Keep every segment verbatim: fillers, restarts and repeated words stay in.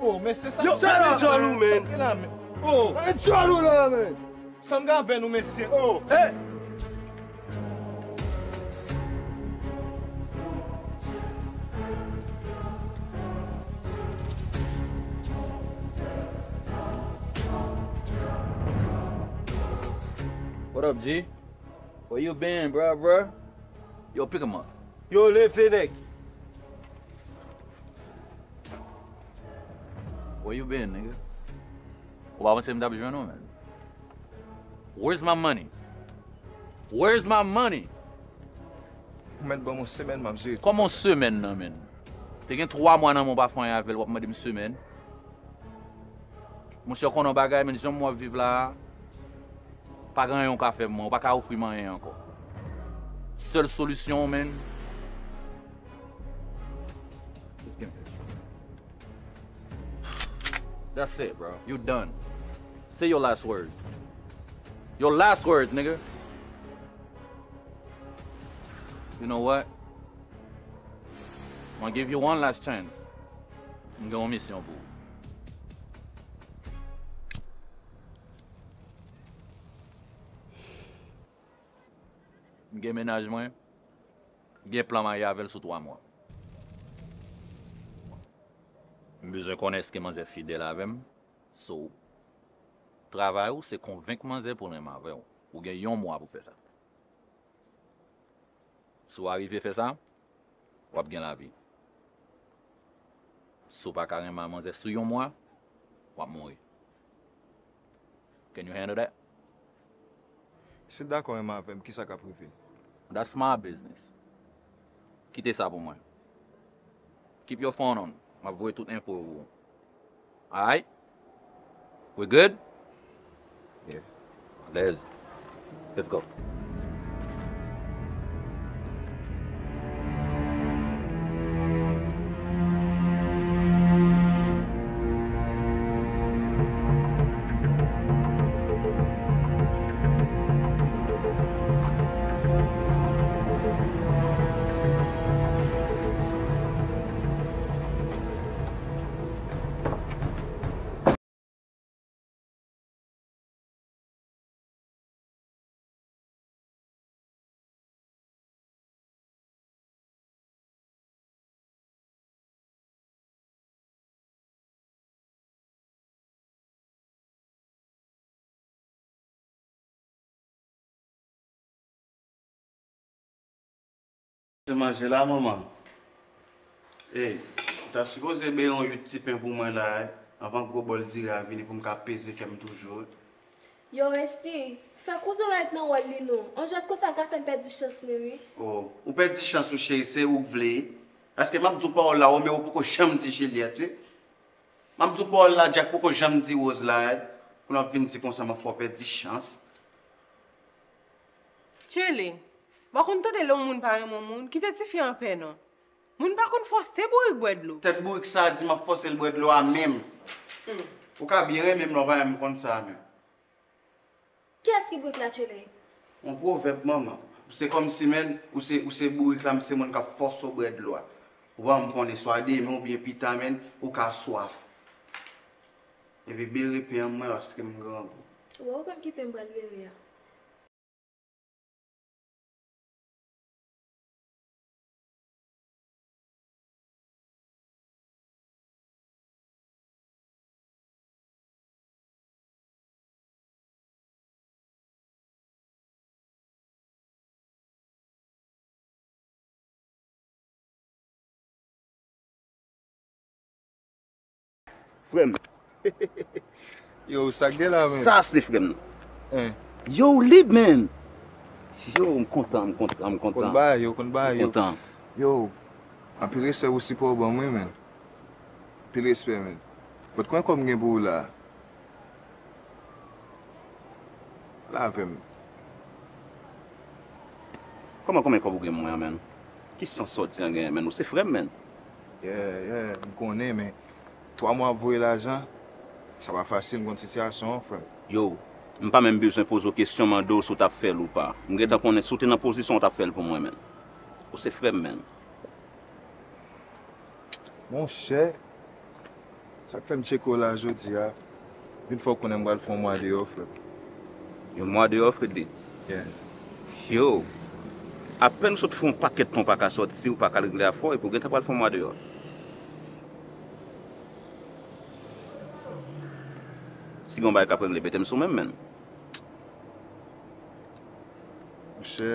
Oh, mesye, sa yo, sa gen djòl ou, man. Sa gen la, man. Oh. Sa gen djòl ou la, man. Sa m gen avè nou, mesye. Oh. Hey. What up, G? Where you been, bro, bro? Yo, pick him up. Yo, leve, nèg. Where you been, nigga? Ou pa panse m t ap jwenn ou, man? Where's my money? Where's my money? Ou mèt ban m yon semèn, m ap jere. Kòman yon semèn nan, man? Te gen twa mwa nan men w pa fè anyen avè l, w ap mande m semèn? Monchè, w konnen yon bagay, man, jan w ap viv la a, pa gen anyen w ka fè pou mwen, ou pa ka ofri m anyen ankò. Sèl solisyon w, man, just give me this. That's it, bro. You done. Say your last word. Your last words, nigga. You know what? I'm gonna give you one last chance. M gen yon misyon pou ou. M gen mennaj mwen, m gen plan marye avè l sou twa mwa. M bezwen konnen èske manzè fidèl avè m. So, travay ou se konvenk manzè pou l renmen avè w. Ou gen yon mwa pou fè sa. Si w arive fè sa, w ap gen lavi. Si w pa ka renmen manzè sou yon mwa, w ap mouri. Can you handle that? Si l dakò renmen avè m, kisa k ap rive l? That's my business. Kite sa pou mwen. Keep your phone on. M ap voye tout enfo yo pou ou. Alright? We good? Yeah. Let's, let's go. Se manje la, manman. Ey, ou ta sipoze beye yon uit ti pen pou mwen la, anvan gwo bòl diri a vini pou m ka peze kè m toujou. Yo, Resty, fè kouzen w ret nan wòl li non. On jwèt konsa ka fè m pèdi chans mwen, wi. Oh, ou pèdi chans ou, cheri, se ou k vle. Paske m ap di w pawòl la, Romeo poko janm di Juliette, wi. M ap di w pawòl la, Jack poko janm di Rose la, wi. Pou n ap vin di konsa, m ap fè w pèdi chans. Tchele, m pa konn tande lè yon moun pa renmen yon moun, kite tifi an pè non. Moun pa konn fòse bourik bwè dlo. Tèt bourik sa a di m ap fòse l bwè dlo a menm. Hmm. Ou ka byen renmen m la, w pa menm konn sa a menm. Kiyès ki bourik la, Tchele? Yon pwovèb, manman. Se kòmsi, menn, ou se, ou se bourik la, m se moun k ap fòse w bwè dlo a. Ou pa menm konnen swa demen oubyen pita, menn, ou ka swaf. Epi bere pen an mwen paske m grangou. Ou wè, ou konn ki pen m pral bere a. Frè m. Yo, sa k gen la, menm? Sa se frè m nan. Hein. Yo, w lib, menm. Yo, m kontan, m kontan, m kontan. Konn bagay yo, konn bagay yo. M kontan. Yo, anpil respè pou sipò w ban mwen, men. Anpil respè, men. But konbyen kòb m gen pou ou la? Pale avè m. Kòman, konbyen kòb ou gen mwen an, men? Ki sans sa w di an genyen, men? Ou se frè m, men. Yeah, yeah, m konnen, men twa mwa ap voye lajan, sa pa fasil, m konn sitiyasyon an, frè m. Yo, m pa menm bezwen poze w kesyon, mande w si w t ap fè l ou pa. M gentan konnen si w te nan pozisyon w t ap fè l pou mwen, men. Ou se frè m, men. Monchè, sa k fè m tcheke w la jodi a, vin fè w konnen m pral fè yon mwa deyò, frè m. Yon mwa deyò, Fredly? Yeah. Yo, apèn ou sot fè yon pakèt tan w pa ka sòti, ou pa ka regle afè w, epi w gentan pral fè yon mwa deyò. Si gen yon bagay k ap regle, mete m sou men m, men. Monchè,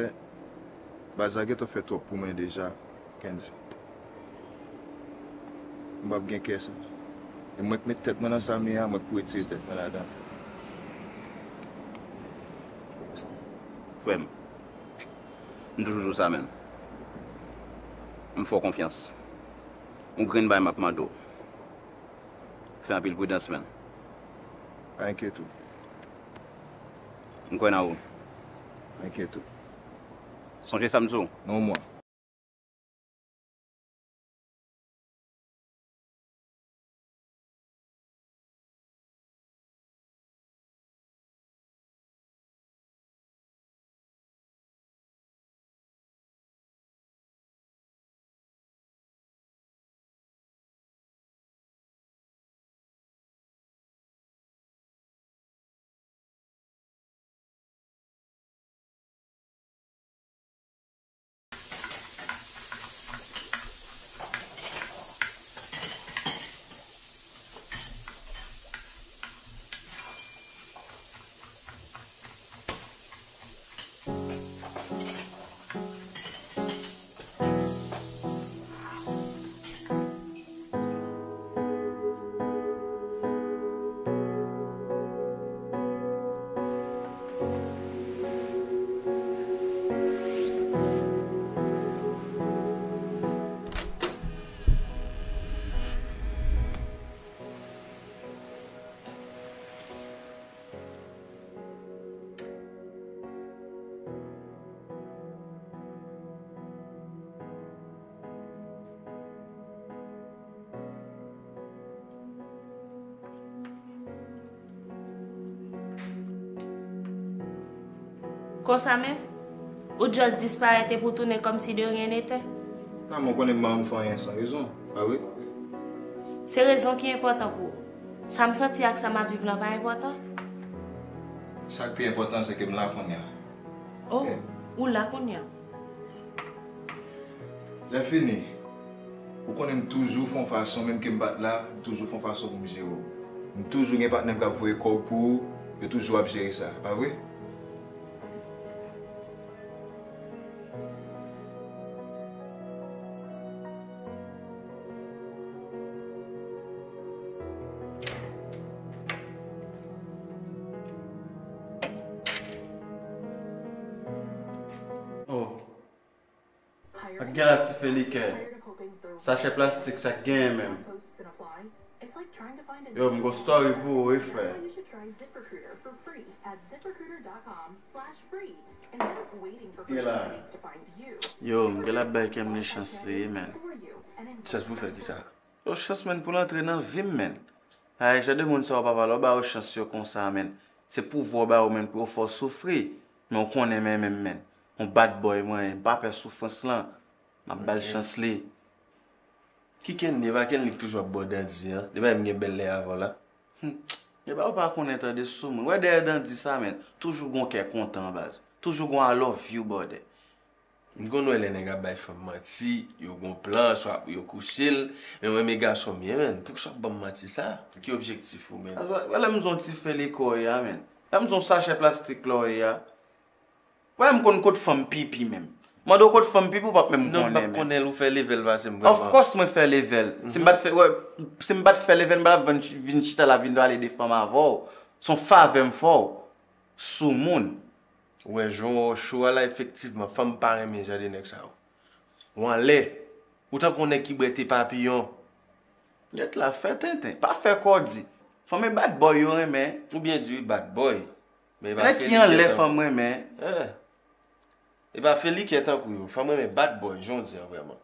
baz la gentan fè twòp pou mwen deja, Kendy. M p ap gen kè sa. E mwen k met tèt mwen nan sa m ye a, mwen k pou retire tèt mwen ladan. Frè m, m toujou di w sa, men. M fè w konfyans. Yon grenn bagay m ap mande w. Fè anpil pridans, men. Pa enkyete w. M kwè nan ou. Pa enkyete w. Sonje sa m di w. Non, mwen. Konsa men, ou just disparèt epi w tounen kòmsi de rien n'était. Manman, ou konnen m pa janm fè anyen san rezon, pa vre? Se rezon ki enpòtan pou ou. Sa m santi ak sa m ap viv lan pa enpòtan? Sa k pi enpòtan, se ke m la kounye a. Oh, ou la kounye a. Lè fini, ou konnen m toujou fè yon fason, menm ke m pa t la, m toujou fè yon fason pou m jere w. M toujou gen patnè m k ap voye kòb pou ou, yo toujou ap jere sa, pa vre? Oh. Ak gen la ti fè likè. Sachè plastik sa k genyen menm. Yo, m gon story pou ou, wi, frè. Gen la. Yo, m gen la bay kè m li chans li, men. Chans pou fè kisa? Yo, chans, men, pou l antre nan vi m, men. Ay, jan de moun sa yo, papa, lè w ba yo chans yo konsa, men. Se pouvwa w ba yo, men, pou yo fè w soufri. Men w konnen, men, men, men. Yon bad boy mwen ye, m pa pè soufrans lan. M ap ba l chans li. Ki Kenny, e pa Kenny k toujou ap ba w dandi an? Depi m gen bèl lè avè w la. Hmm. Eba, ou pa konnen tande soumoun. Wè dèyè dandi sa, men. Toujou gon kè kontan, baz. Toujou gon I love you, brother. M konn wè lè nèg ap bay fanm manti, yo gon plan, swa pou yo kouche l, men mwen renmen gason m ye, men. Poukisa w ap ban m manti sa? Ki objektif ou, men? Wè lè m zon ti fè likò w ye a, men. Lè m zon sachè plastik la w ye a. Wè, m konn kot fanm pipi menm. Mande w kot fanm pipi, ou p ap menm konnen menm. Non, m p ap konnen l, ou fè level pase m vrèman. Of course, mwen fè level. Si m pa t fè, wè, si m pa t fè level, m pa t ap vin, vin chita la, vin pale de fanm avè w. Se yon favè m fè w. Soumoun. Ou wè jan w cho a la, efektivman, fanm pa renmen jan de nèg sa yo. Ou anlè. Ou tankou yon nèg ki bwè te papiyon. Gèt la, fè tenten. Pa fè kò di. Fanm e bad boy yo renmen. Ou byen di wi, bad boy. Men e pa fè likè tankou. Nèg ki anlè fanm renmen. Eh. E pa fè likè tankou yo. Fanm renmen bad boy, jan w di an vrèman.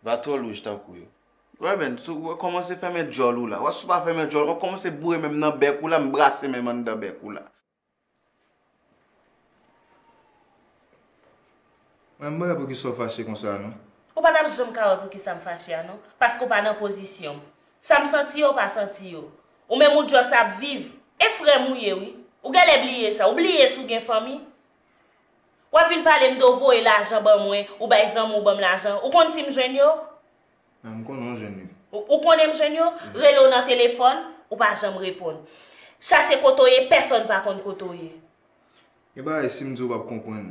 Pa twò loj tankou yo. Wè, men, si w kòmanse fèmen djòl ou la. Wè, si w pa fèmen djòl, w ap kòmanse boure menm nan bèk ou la, m brase menm anndan bèk ou la. Mwen, m pa wè poukisa w fache konsa, non. Ou pa t ap janm ka wè poukisa m fache a, non. Paske w pa nan pozisyon m. Sa m santi yo, w pa santi yo. Ou menm ou just ap viv. E frè m ou ye, wi. Ou genlè bliye sa. Ou bliye si w gen fanmi. W ap vin pale m de w voye lajan ban mwen, ou bay zanmi w ban m lajan. Ou konn si m jwenn yo? Non, m konnen w jwenn yo. Ou, ou konnen m jwenn yo? Rele w nan telefòn, ou pa janm reponn. Chache kote w ye, pèsonn pa konn kote w ye. Gen bagay, si m di w, w p ap konprann.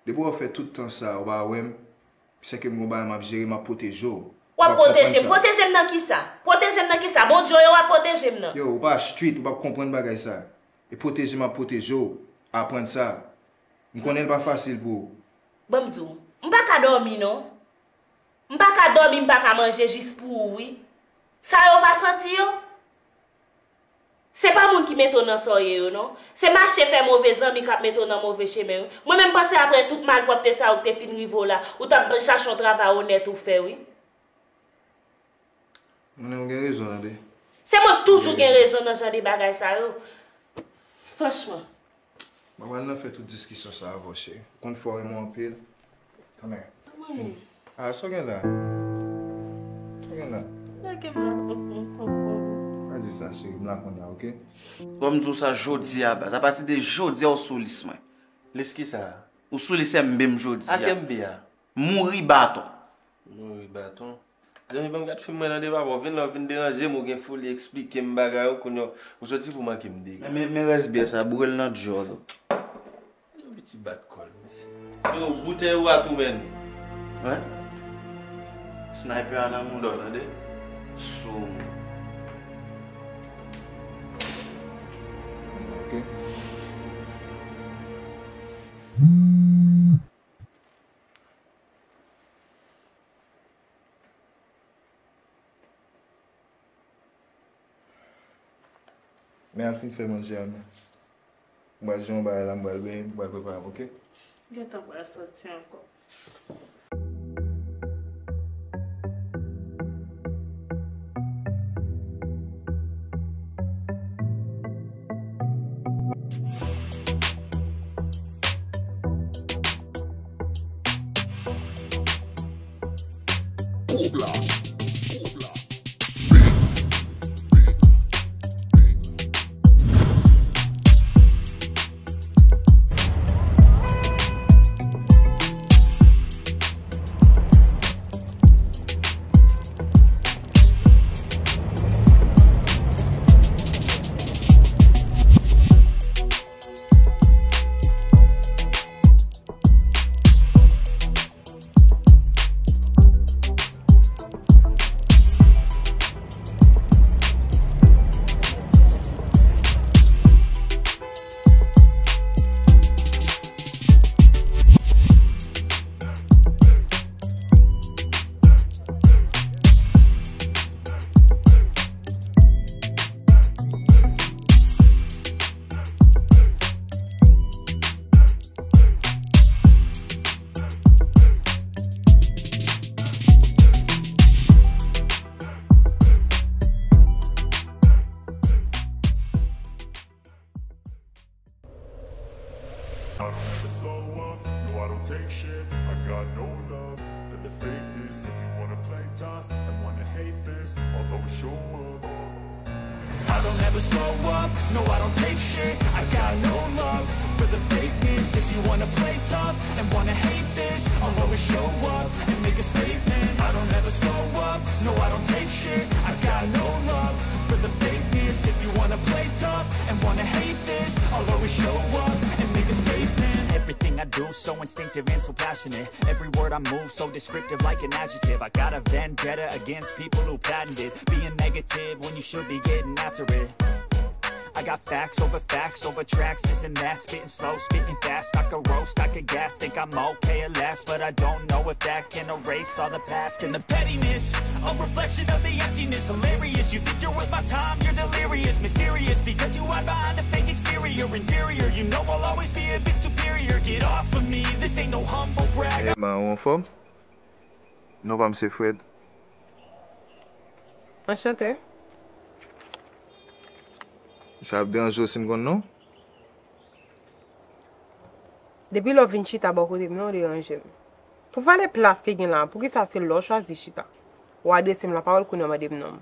Depi w fè tout tan sa, ou pa wè m, se ke m gon bagay m ap jere, m ap pwoteje w. W ap pwoteje m? Pwoteje m nan kisa? Pwoteje m nan kisa? Bondye w ye, w ap pwoteje m nan? Yo, ou pa street, ou p ap konprann bagay sa. E pwoteje m ap pwoteje w. Aprann sa. M konnen l pa fasil pou ou. Ban m di w, m pa ka dòmi non. M pa ka dòmi, m pa ka manje jis pou ou wi. Sa yo w pa santi yo? Se pa moun ki mete w nan sa w ye yo non. Se mache fè move zanmi k ap mete w nan move chemen wi. Mwen menm panse apre tout malpwòpte sa yo k te fin rive w la, ou t ap chache yon travay onèt ou fè wi. Mwen menm ou gen rezon tande. Se mwen k toujou gen rezon nan jan de bagay sa yo. Franchman. Mwen pral nan fè tout diskisyon sa avè w cheri. Ou konn fè w renmen w anpil. Tanmen. Ah, sa w gen la? Sa w gen la? Lage m la, tonton, tonton. Pa di sa cheri, m la kounye a, oke? Bon, m di w sa jodi a baz. Apati de jodi a ou sou lis mwen. Lis kisa? Ou sou lis M B m jodi a. Ak M B a? Mouri baton. Mouri baton. Zanmi, ban m gad fim mwen tande papa, w vin la w vin deranje m, ou gen foli eksplike m bagay ou kounye a ou soti pou manke m dega. Men, men, men rès byè sa, boure l nan djòl ou. Yon piti bat kòl, mesye. Yo, boutèy ou a tou, menn. Wen? Sniper a nan mouda w, tande? Sou. Ok. Men al fin fè manje a, men. M pral jwenn yon bagay la, m pral benyen, m pral prepare m, oke? Gentan pral soti ankò. I don't ever slow up, no, I don't take shit. I got no love for the fakeness. If you wanna play tough and wanna hate this, I'll always show up. I don't ever slow up, no, I don't take shit. I got no love for the fakeness. If you wanna play tough and wanna hate this, I'll always show up and make a statement. I don't ever slow up, no, I don't take shit. I got no love for the fakeness. If you wanna play tough and wanna hate this, I'll always show up and make a statement. Everything I do so instinctive and so passionate. Every word I move so descriptive like an adjective. I got a vendetta against people who patented being negative when you should be getting after it. I got facts over facts over tracks, this and that, spitting slow, spitting fast. I could roast, I could gas, think I'm okay at last, but I don't know if that can erase all the past and the pettiness. A reflection of the emptiness, hilarious. You think you're worth my time, you're delirious, mysterious, because you hide behind a fake exterior, inferior. You know I'll always be a bit superior. Get off of me, this ain't no humble brag. Hey, man, ou anfòm? Non pa m se Fred. Anchante. Sa ap deranje w si m konn non? Depi lè w vin chita bò kote m nan, w deranje m. Pou valè plas ki gen la, poukisa se lè w chwazi chita, w adrese m lapawòl kounye a w mande m non m?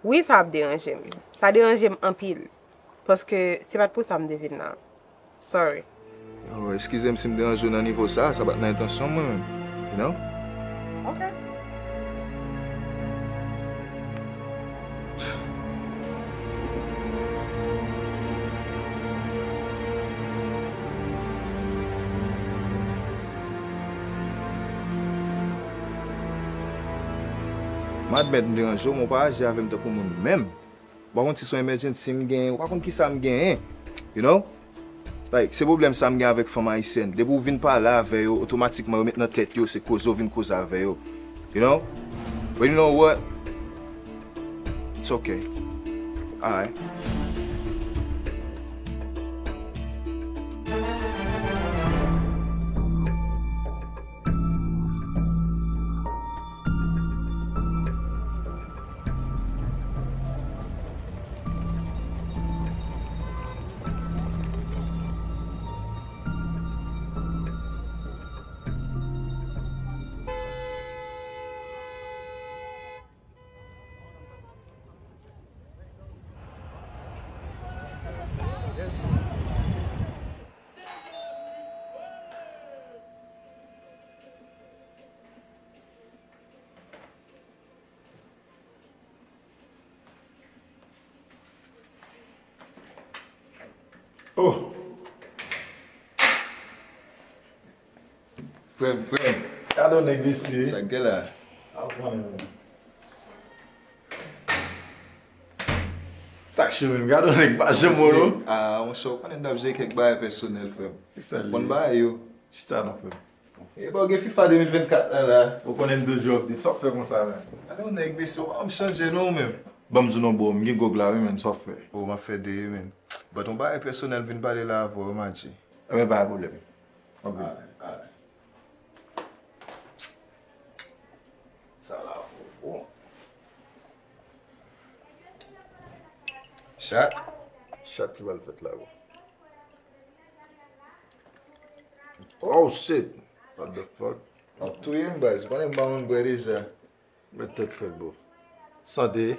Wi, sa ap deranje m. Sa deranje m anpil. Paske se pa t pou sa m te vin la. Sorry. Yo, eskize m si m deranje w nan nivo sa, sa pa t nan entansyon mwen menm, you know? Ok. M admèt m deranje w, men w pa aji avè m tankou moun menm. Ou pa konn si se yon emergency m genyen, ou pa konn kisa m genyen, you know? Like, se pwoblèm sa m gen avèk fanm ayisyèn. Depi w vin pale avè yo, otomatikman yo met nan tèt yo se koze w vin koze avè yo. You know? But you know what? It's okay. Alright. Oh! Frè m, frè m. Gade yon nèg mesye. Sa k gen la? A, w konnen, men. Sa k cho menm, gade yon nèg pa janm wè w. A, monchè, w konnen n ap jere kèk bagay pèsonèl, frè m. Sa l ye? Bon bagay yo. Chita non, frè m. E bò gen FIFA de mil vennkat la la. Ou konnen m toujou update. Sa w ap fè konsa, menm? Gade yon nèg mesye, ou pa janm chanje non, ou menm. Ban m di w non, bro, m gen gwòg la, wi, menm, sa w ap fè? O, m ap fè de, wi, menm. But yon bagay pèsonèl m vin pale la avè w, wi, Madji. Enben, pa gen pwoblèm. Ok. Alright, alright. Sa la, bon. Chat? Chat ki pral fèt la, bon. Oh, shit! What the fuck? W ap touye m, baz. Ou konnen m pa konn bwè deja. Mèt tèt frèt, bro. Sante.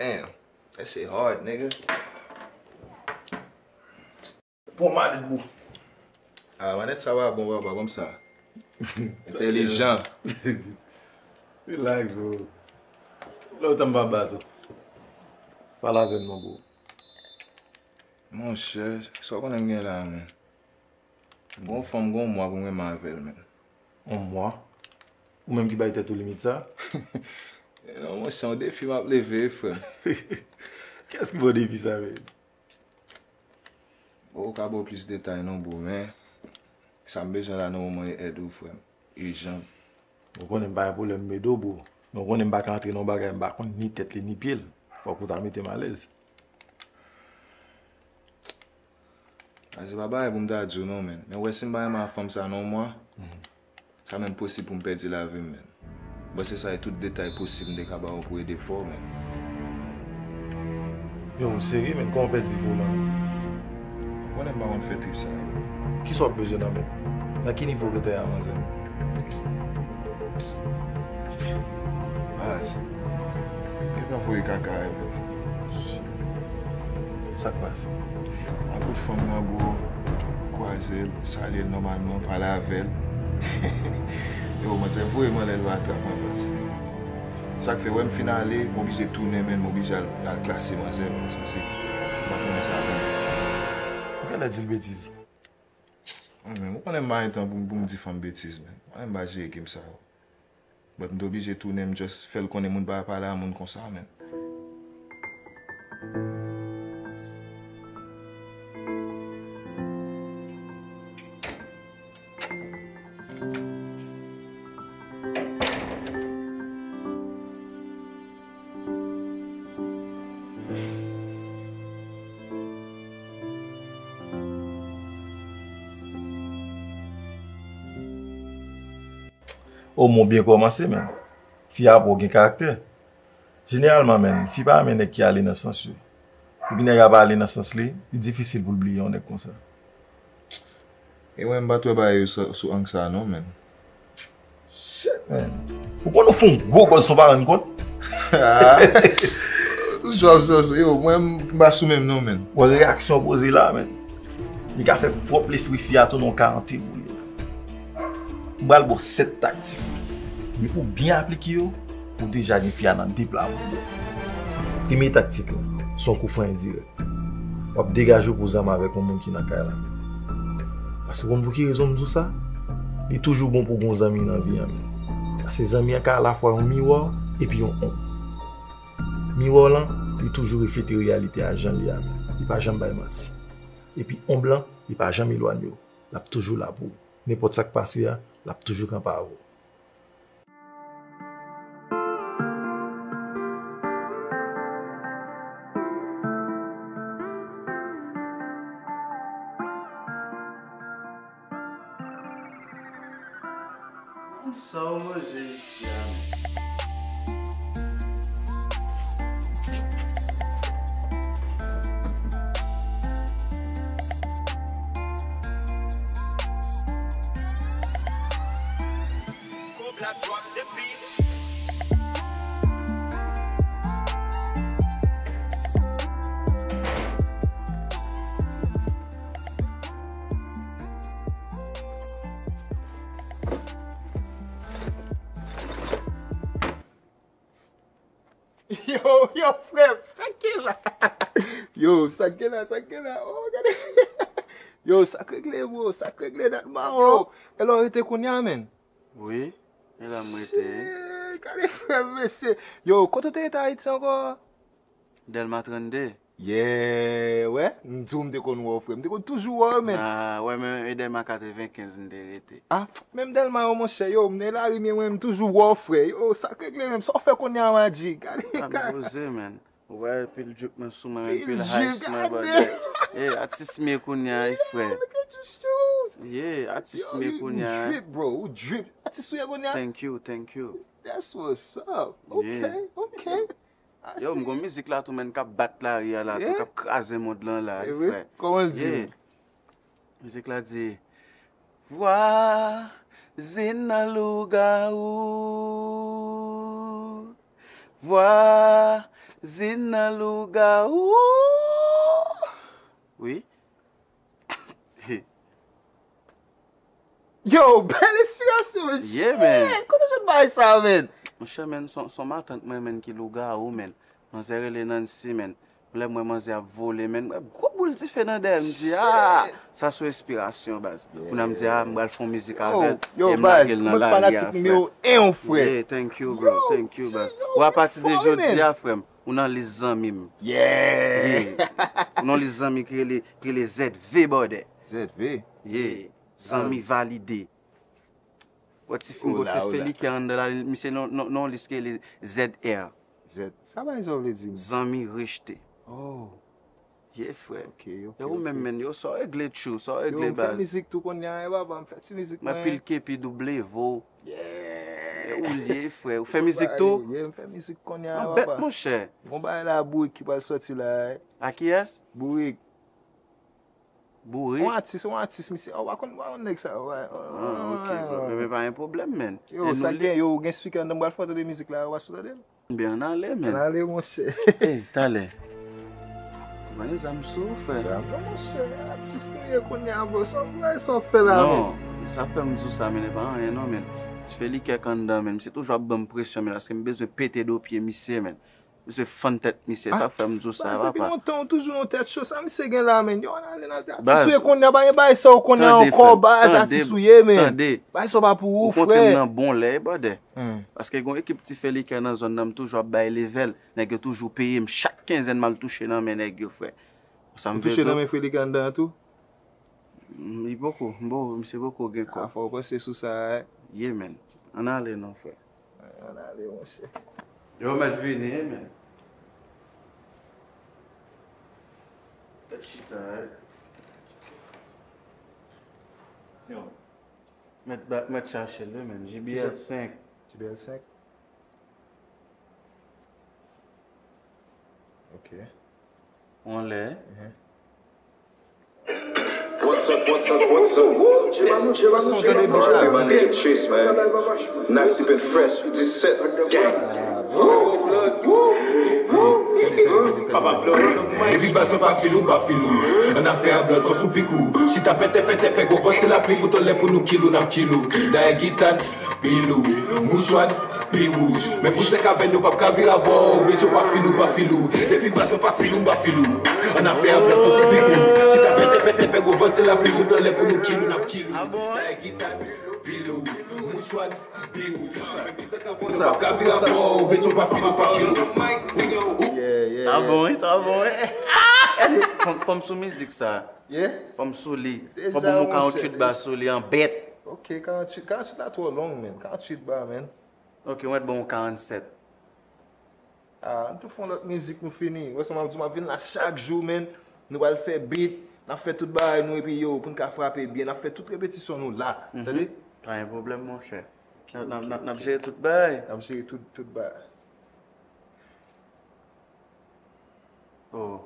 Damn. That shit hard, nigga. Pon malit, bro. Ah, manèt sa pa bon, papa, konsa. Entèlijan. Relax, bro. Lè w tann pa bat ou. Pale avè m non, bro. Monchè, sa w konnen m gen la, men? Gon fanm, gon mwa pou m renmen avè l, men. On mwa? Ou menm ki bay tèt ou limit sa? Non, monchè, se yon defi m ap leve, wi, frè m. Kiyès ki ba w defi sa, men? Bon, ou ka ba w plis detay non, bro, men sa m bezwen la nan moman e èd ou, frè m. Ijan. Ou konnen m pa gen pwoblèm m ede w, bro. Men ou konnen m pa ka antre nan yon bagay m pa konn ni tèt li ni pye l. Fòk ou ta mete m alèz. A, se pa bagay pou m ta di w non, men. Men ou wè si m pa renmen a fanm sa nan yon mwa, sa menm posib pou m pèdi lavi m, men. M panse sa e tout detay posib m te ka ba w pou ede fè w, men. Yo, ou serye, men? Kòman w pèdi vi w la? Ou konnen m pa konn fè trip sa yo, men. Kisa w ap bezwen nan men m? Nan ki nivo w gentan ye a, manzè? Baz, gentan voye kaka, men. Sa k pase? Rankontre fanm nan, bro, kwaze l, salye l nòmalman, pale avè l. Yo, manzè voye m anlè, l pa trap mwen, baz. Sa k fè, wè m fin ale, m oblije tounen, men m oblije al, al klase manzè, baz, paske m pa konn sa a. Ou genlè di l betiz. Mwen menm, ou konnen m pa gen tan pou m, pou m di fanm betiz, men. Mwen menm m pa jere game sa yo. But m te oblije tounen, m just fè l konnen moun pa pale a moun konsa, men. Omwen w byen kòmanse, menn. Fi a pa w gen karaktè. Jeneralman, menn, fi pa renmen nèg ki ale nan sans yo. Epi nèg la pa ale nan sans li, li difisil pou l bliye yon nèg konsa. E mwen, m pa t wè bagay yo sou, sou ang sa a non, menn. Shit, menn. Ou konn ou fè yon gwo gòl san w pa rann kont? Toujou ap sòse, yo, mwen, m pa sou menm non, menn. Wè reyaksyon w poze la, menn. Li ka fè pwòp lespri fi a tounen yon karante boule. M pral ba w sèt taktik. Depi w byen aplike yo, ou deja gen fi a nan de pla bouyon. Premye taktik la, se yon kou fren endirèk. W ap degaje w pou zanmi avèk yon moun ki nan kay la. Paske w konn pou ki rezon m di w sa? Li toujou bon pou w gen yon zanmi nan vi a, menn. Paske zanmi an ka alafwa yon miwa epi yon onm. Miwa w lan, li toujou reflete reyalite a jan l ye a, menn. Li pa janm bay manti. Epi onm lan, li pa janm elwanye w. L ap toujou la pou ou. Nenpòt sa k pase a, l ap toujou kanpe avè w. Sa w manje isi a? Kòb la drop depi. Yo, yo, frè m, sa k gen la? Yo, sa k gen la, sa k gen la? Oh, gade. Yo, sa k regle, bro, sa k regle, dat mawon. Yo, e lè w rete kounye a, menn? Wi, e la m rete. Shit, gade frè m, mesye. Yo, kote w te rete Ayiti ankò? Dèlma trannde. Yeah, wè, m di w m te konn wè w, frè. M te konn toujou wè w, menn. Ah, wè, men e Dèlma katrevenkenz m te rete. Ah, menm Dèlma yo, monchè, yo, m nan lari, men mwen, m toujou wè w, frè. Yo, sa k regle menm? Sa w fè kounye a, Madji? Gade, ah, m poze, menn. Ou wè, pil drip mwen sou mwen, menn, pil ice mwen, brother. Yeah, atis m ye kounye a, wi, frè. Yo, look at your shoes. Yeah, atis m ye kounye a. Yo, you, you drip, bro. Ou drip. Atis ou ye kounye a? Thank you, thank you. That's what's up. Yeah. Okay, okay. Yo, m gon mizik la tou, menn, k ap bat lari a la tou, k ap kraze mond lan la, frè. Kòman l di? Mizik la di, vwazin nan lougawou, vwazin nan lougawou. Wi. Yo, bèl enspirasyon, men. Yeah, man. Shit, kote w sot bay sa, men? Monchè, men, son, son matant mwen, men, ki lougawou, men. Manzè rele Nancy, men. Lè m wè manzè ap vole, men, m wè gwo boul dife nan dèyè l, m di, ah, sa sou enspirasyon, baz. Kounye a m di, ah, m pral fè yon mizik avè l, e m lage l nan lari a, frè. Yo, baz, mwen fanatik nimewo en w, frè. Yeah, thank you, bro, thank you, baz. Yo, ou fò, men. Ou, apati de jodi a, frè m, ou nan lis zanmi m. Yeah. Yeah. Ou nan lis zanmi ki rele, ki rele Z V, brother. Z V? Yeah. Zanmi valide. Wè ti fi m, ti Felikè anndan la, misye nan, nan, nan lis ki rele Z R. Z, sa bagay sa vle di, men? Zanmi rejte. Oh. Yeah, frè. Ok, ok, ok. E ou menm, men, yo, sa w regle, tjou, sa w regle, baz? Yo, m fè mizik tou kounye a, wi, papa, m fè ti mizik mwen. Mwen pil kepi double vo. Yeah. E ou l ye, frè. Ou fè mizik tou? Yeah, m fè mizik kounye a, papa. An bèt, monchè. Gon bagay la, Bourik ki pral sòti la, wi. A kiyès? Bourik. Bourik. Yon atis, yon atis, misye. Ou pa konn, ou pa konn nèg sa yo, wi. Ah, ok, bro. Men, men pa gen pwoblèm, men. Yo, sa gen, yo, gen spikè anndan, m pral fè w tande mizik la, ou pa sou tande l? Byen, ann ale, men. Ann ale, monchè. Ey, talè. Mwen, zam sou ou, frè. Zam, non, monchè, atis nou ye kounye a, bro. Sa w, sa w fè la, men? Non, sa fè m di w sa, men, e pa anyen, non, men. Ti Felikè k anndan, men. Misye toujou ap ban m presyon, men, paske m bezwen pete do pye misye, men. Misye fann tèt misye, sa k fè m di w sa, papa. Baz, depi lontan, ou toujou nan tèt cho. Sa misye gen la, men? Yo, ann ale nan atis ou ye kounye a, pa gen bagay sa ou konnen ankò, baz, atis ou ye, men. Baz, sa pa pou ou, frè. Ou kontre m nan bon lè, wi, brother. Paske gon ekip Ti Felikè nan zòn nan, m toujou ap bay level. Nèg yo toujou peye m. Chak kenzèn, m al touche nan men nèg yo, frè. Ou touche nan men Felikè anndan an tou? Mm, li poko, m poko, misye poko gen kòb. A, fò w panse sou sa, wi. Yeah, man. Ann ale non, frè. Ann ale, monchè. Yo, mèt vini, wi, man. Mèt chita, wi. Yo. Mèt ba- mèt chache l wi, men. J B L senk. J B L senk. Ok. On lè. Mhm. What's up, what's up, what's up? Woo! Cheba nou, cheba nou, cheba nou, cheba nou. My nigga Chase, man. Not sipping fresh, disèt, gang. Papa Blood. Epi baz an pa fil ou, m pa fil ou. An afè a Blood, fòs ou pik ou. Chita pètè pètè, fè gwo vant, se lapli pou tòlè pou nou kill ou, n ap kill ou. Dayè gita n, pil ou. Mouchwa n, pi wouj. Men pou sèk avè n, yo p ap ka vire avè w. Rete w pa fil ou, pa fil ou. Epi baz an pa fil ou, m pa fil ou. An afè a Blood, fòs ou pik ou. Chita pètè pètè, fè gwo vant, se lapli pou tòlè pou nou kill ou, n ap kill ou. Dayè gita n, pil ou. Mouchwa n, pi wouj. Men pou sèk avè n, yo p ap ka vire avè w. Rete w pa fil ou, pa fil ou. Yeah, yeah, yeah. Sa bon, wi, sa bon, wi. Fò m- fò m sou mizik sa. Yeah. Fò m sou li. Fò bon, mwen ka yon tchwit ba sou li an bèt. Ok, karanntuit, karanntuit la twò long, man. Karanntuit ba, man. Ok, mwen bon karannsèt. Ah, nou tou fè yon lòt mizik, nou fini. Wè sa m ap di, m ap vin la chak jou, man. Nou pral fè beat, n ap fè tout bagay nou, epi yo, pou n ka frape byen, n ap fè tout repetisyon nou la. Mhm. Tande? Pa gen pwoblèm, monchè. Ok, n ap- n ap- ok, n ap- n ap ok. Jere tout bagay. N ap jere tout, tout bagay. Oh.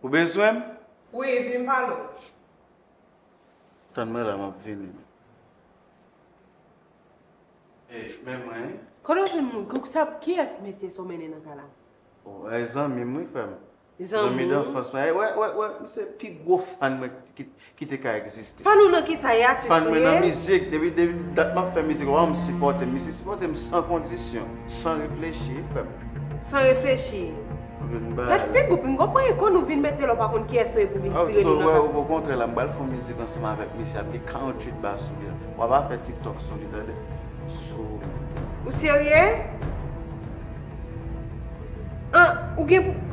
Ou bezwen m? Wi, vin pale w. Tann mwen la, m ap vini. E, men mwen. Kote w jwenn moun? Kou- sa- kiyès mesye sa w mennen nan kay la? Oh, e zanmi m, wi, frè m. Zanmi w? Zanmi danfans mwen. E, wè, wè, wè, misye pi gwo fan mwen ki, ki te ka egziste. Fan ou nan kisa? E atis ou ye? Fan mwen nan mizik. Depi, depi dat m ap fè mizik, w a wè m sipòte m. Misye sipòte m san kondisyon, san reflechi, frè m. San reflechi. Gad figi w, pinga w pran ekò nou vin mete la, w pa konn kiyès ou ye pou vin tire nou nan kay. Okontrè la, m pral fè yon mizik ansanm avèk misye, ap gen karanntuit ba sou li. W a pa fè TikTok sou li, tande. Sou. Ou serye? An, ou gen pou.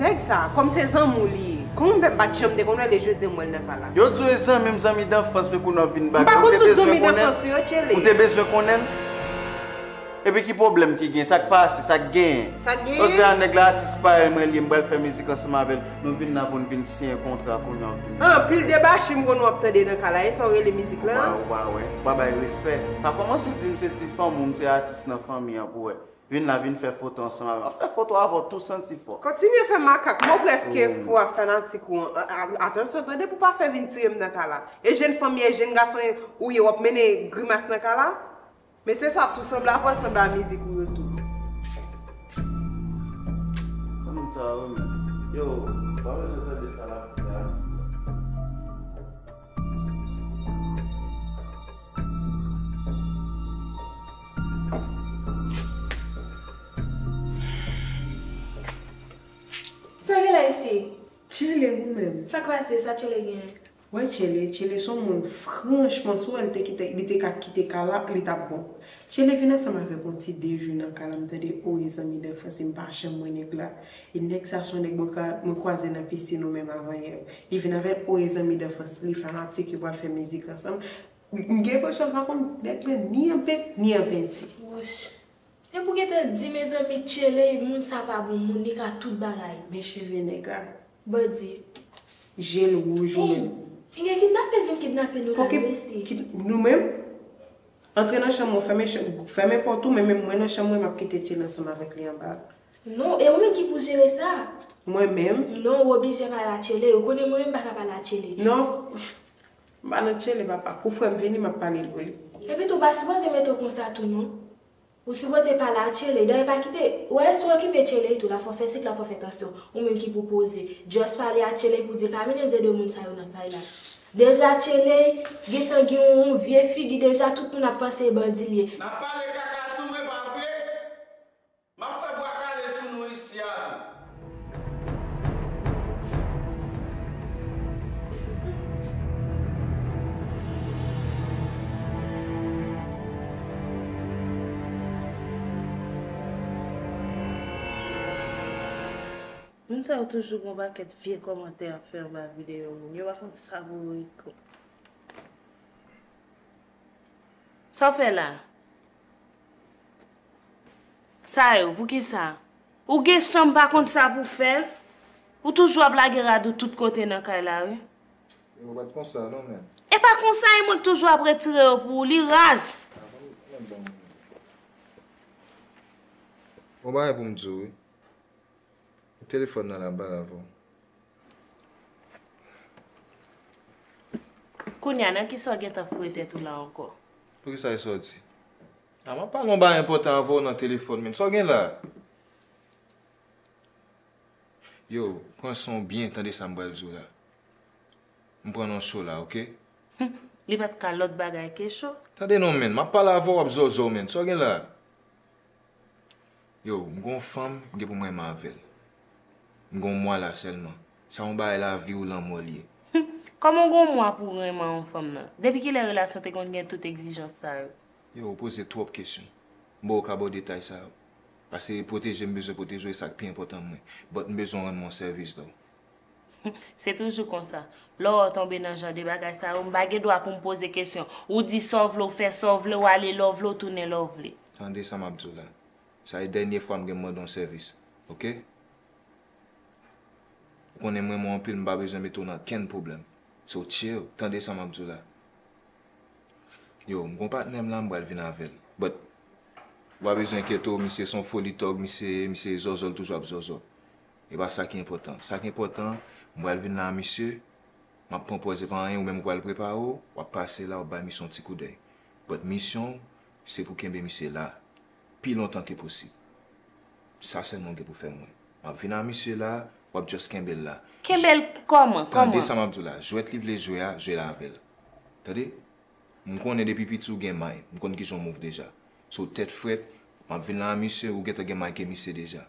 Nèg sa, kòm se zanmi w li ye. Kòman m fè m pa t janm te konn wè l e jodi a m wè l nan kay la? Yo di w e zanmi m, zanmi danfans, men kounye a w vin bagay. M pa konn tout zanmi danfans ou yo, Tchele. Ou te bezwen konnen l? Epi ki pwoblèm ki gen? Sa k pase? Sa k genyen? Sa k genyen? Yo di a nèg la atis parèy mwen li ye, m pral fè mizik ansanm avè l. Nou vin la pou n vin siyen kontra kounye a w vin. Anpil debachi m konn w ap tande nan kay la, e sa w rele mizik la? Ou pa, ou pa wè. Ou pa bay respè. Pa kòmanse di m se ti fanm ou, m se atis nan fanmi an pou wè. Vin la, vin fè foto ansanm avè m. Ap fè foto avè w tou santi fò. Kontinye fè makak. Mwen prèske fou ak fanatik ou an. A- a- Atansyon, tande pou w pa fè vin tire m nan kay la. E jèn fanm ye, jèn gason ou ye, w ap mennen grimas nan kay la. Men se sa tou, sanble avè w, sanble a mizik ou yo tou. Sa moun sa yo menm. Yo, pa bezwen tande sa l ap di a. Sa gen la, Esthie? Tchele, ou menm? Sa k pase? Sa Tchele genyen? Wè Tchele, Tchele se yon moun, franchman, si w wè l te kite, li te ka kite kay la, li t ap bon. Tchele vin ansanm avèk yon ti dejou nan kay la, m tande, o, e zanmi danfans, m pa janm wè nèg la. E nèg sa se yon nèg mwen ka- mwen kwaze nan pisin ou menm avan yè. Li vin avè l, o, e zanmi danfans, li fanatik, yo pral fè mizik ansanm. M gen enpresyon m pa konn nèg la ni an pent, ni an penti. Wouch. E pou gentan di, mezanmi, Tchele, moun sa pa bon moun, li ka tout bagay. Men cheve nèg la. Bandi. Je l wouj ou menm. Ey, gen kidnapè l vin kidnape nou la, nou reste. Kid- nou menm? Antre nan chanm ou, fèmen chanm- fèmen pòt ou, men menm mwen nan chanm mwen, m ap kite Tchele ansanm avèk li anba. Non, e ou menm ki pou jere sa. Mwen menm? Non, ou oblije pale a Tchele. Ou konnen mwen menm m pa ka pale a Tchele. Non. M pa nan Tchele, papa. Kou frè m vini, m ap pale l pou li. Epi tou, ou pa sipoze mete w konsa tou, non. Ou sipoze pale a Tchele. Dayè, pa kite. Ou wè, si w okipe Tchele tou, l ap fè w fè sik, l ap fè w fè tansyon. Ou menm ki pou poze. Just pale a Tchele pou di l pa mennen ze de moun sa yo nan kay la. Deja Tchele gentan gen yon vye figi, deja tout moun ap panse e bandi l ye. N ap pale kaka sou mwen, pa vre? M ap fè bwa kale sou nou isi a tou. Moun sa yo toujou gen yon pakèt vye kòmantè y ap fè anba videyo moun. Yo pa konn sa pou yo ekri. Sa w fè la? Sa yo, poukisa? Ou gen chanm pa konn sa pou fè? Ou toujou ap lage rad ou tout kote nan kay la, wi. Yo, pa t konsa non, men. E pa konsa, e mwen k toujou ap retire yo pou ou, li raz. Bon bagay pou m di w, wi. Telefòn nan la, m pale avè w. Kounye a, nan kisa w gentan foure tèt ou la ankò? Poukisa e sa w di? A, m ap pale yon bagay enpòtan avè w nan telefòn, men sa w gen la? Yo, pran san w byen, tande sa m pral di w la. M pran nan cho la, oke? Li pa t ka lòt bagay ke cho. Tande non, men, m ap pale avè w, w ap zòzò, men. Sa w gen la? Yo, m gen yon fanm, m gen pou m renmen avè l. M gen yon mwa la sèlman. Sa yon bagay lavi ou lanmò l ye. Kòman w gen yon mwa pou w renmen yon fanm nan? Depi kilè relasyon te konn gen tout egzijans sa yo? Yo, ou poze twòp kesyon. M ba w ka ba w detay sa yo. Paske pwoteje m bezwen pwoteje w, e sa k pi enpòtan mwen. But m bezwen w rann mwen yon sèvis, though. Se toujou konsa. Lè w tonbe nan jan de bagay sa yo, m pa gen dwa pou m poze kesyon. Ou di sa w vle, w fè sa w vle, w ale lè w vle, w tounen lè w vle. Tande sa m ap di w la. Sa e dènye fwa m gen mande w yon sèvis. Oke? Ou konnen m renmen w anpil, m pa bezwen mete w nan kenn pwoblèm. So chill, tande sa m ap di w la. Yo, m gon patnè m la, m pral vin avè l. But, ou pa bezwen enkyete w, misye se yon foli tòg, misye, misye zòzò, l toujou ap zòzò. E pa sa ki enpòtan. Sa ki enpòtan, m pral vin la a misye, m ap pran pòz, e pa anyen, ou menm ou pral prepare w, w ap pase la, w ap bay misye yon ti koudèy. But misyon w, se pou kenbe misye la, pi lontan ke posib. Sa sèlman w gen pou fè mwen. M ap vin a misye la, w ap just kenbe l la. Kenbe l kòman? Tande kòman? Sa m ap di w la, jwèt li vle jwe a, jwe l avè l. Tande? M konnen depi piti w gen may, m konn kijan w move deja. So, tèt frèt, m ap vin la a misye, ou gentan gen may ke misye deja.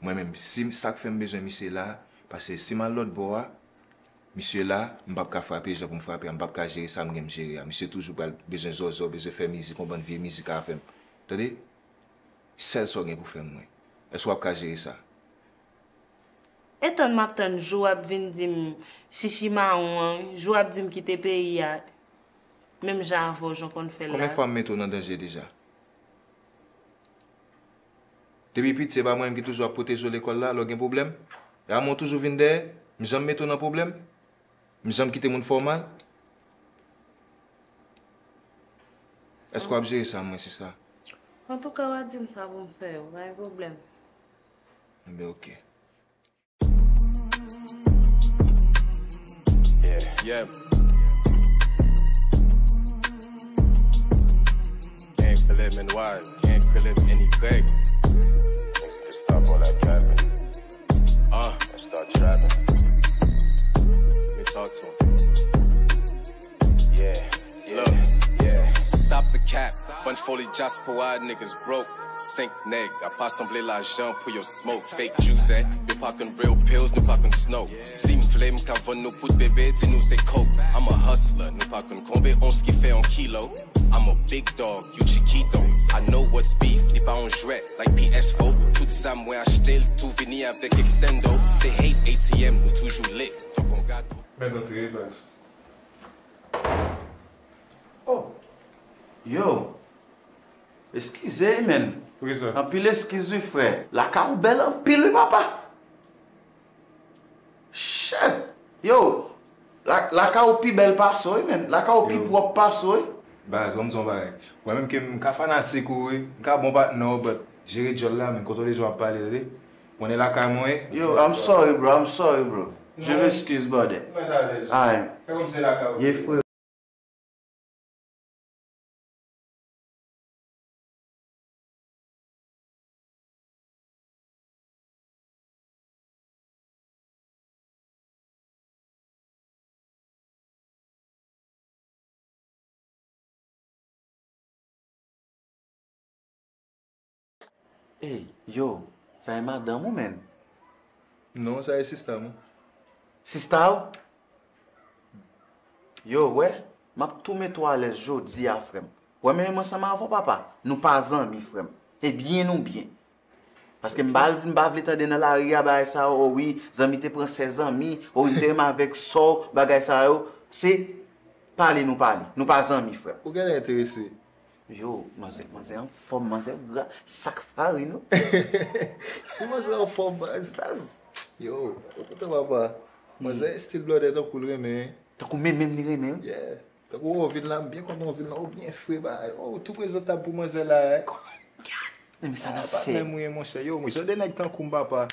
Mwen menm, si sa k fè m bezwen misye la, paske si m al lòt bò a, misye la, m p ap ka frape jan pou m frape a, m p ap ka jere sa m gen m jere a. Misye toujou pral bezwen zòzò, bezwen fè mizik, yon bann vye mizik avè m. Tande? Sèl sa w gen pou fè m mwen. Èske w ap ka jere sa? E tann m ap tann jou w ap vin di m chichi mawon an, jou w ap di m kite peyi a, menm jan avè w, jan w konn fè l la. Konbyen fwa m mete w nan danje deja? Depi piti, se pa mwen menm ki toujou ap pwoteje w lekòl la, lè w gen pwoblèm? E a mwen w toujou vin dèyè? M janm mete w nan pwoblèm? M janm kite moun fè w mal? Èske w ap jere sa, mwen, sista? Antouka, w a di m sa pou m fè yo, pa gen pwoblèm. Enben, oke. Yeah. Yeah. Can't kill him and why? Can't kill him any Greg. Niggas can stop all that capping. Uh. And start trapping. Let me talk to him. Yeah, yeah, look, yeah. Stop the cap. Bann foli dyaspora, niggas broke. Senk nèg, apa sanble lajan pou yo smoke. Fake juice, eh? Yo pa konn real pills, nou pa konn snow. Si m vle, m ka vann nou poud bebe, di nou se coke. I'm a hustler, nou pa konn konbe ons ki fè yon kilo. I'm a big dog, you chiquito. I know what's beef, li pa yon jwèt, like P S four. Tout zam mwen achte l, tou vini avèk extendo. They hate A T M, nou toujou lit. Tank on gado. Mèt antre, baz. Oh! Yo! Eskize, wi, menn. Poukisa? Anpil eskiz, wi, frè. Lakay ou bèl anpil, wi, papa. Shit! Yo! La, lakay ou pi bèl pase w, wi, menn. Lakay ou pi pwòp pase w, wi. Baz, ban m di w yon bagay. Mwen menm ke m ka fanatik ou, wi. M ka bon patnè w, but jere djòl la, men kontwole jan w ap pale, tande. Konnen lakay mwen, wi. Yo, I'm sorry, bro. I'm sorry, bro. Je m'excuse, brother. Mwen t alèz. Alright. Fè kòmsi se lakay ou. Ye, frè. Ey, yo, sa e madanm ou, menn? Non, sa e sista m. Sista w? Yo, wè, m ap tou mete w alèz jodi a, frè m. Wè, men mwen ansanm avè w, papa. Nou pa zanmi, frè m. E byen nou byen. Paske m pa, m pa vle tande nan lari a bagay sa yo, o wi, zanmi te pran sè zanmi, o wi, m te renmen avèk sè w, bagay sa yo. Se pale nou pale. Nou pa zanmi, frè m. Ou genlè enterese. Yo, manzè, manzè anfòm, manzè gra, sak farin ou. Si manzè anfòm, baz. Baz. Yo, ou kontan papa. Manzè stil blòdè tankou l renmen. Tankou men menm li renmen, wi. Yeah. Tankou, oh, vin la, m byen kontan, vin la, ou byen fre, bagay. Oh, tou prezantab pou manzè la, eh. Men sa n ap fè. Patnè m, wi, monchè. Yo, jan de nèg tankou m, papa.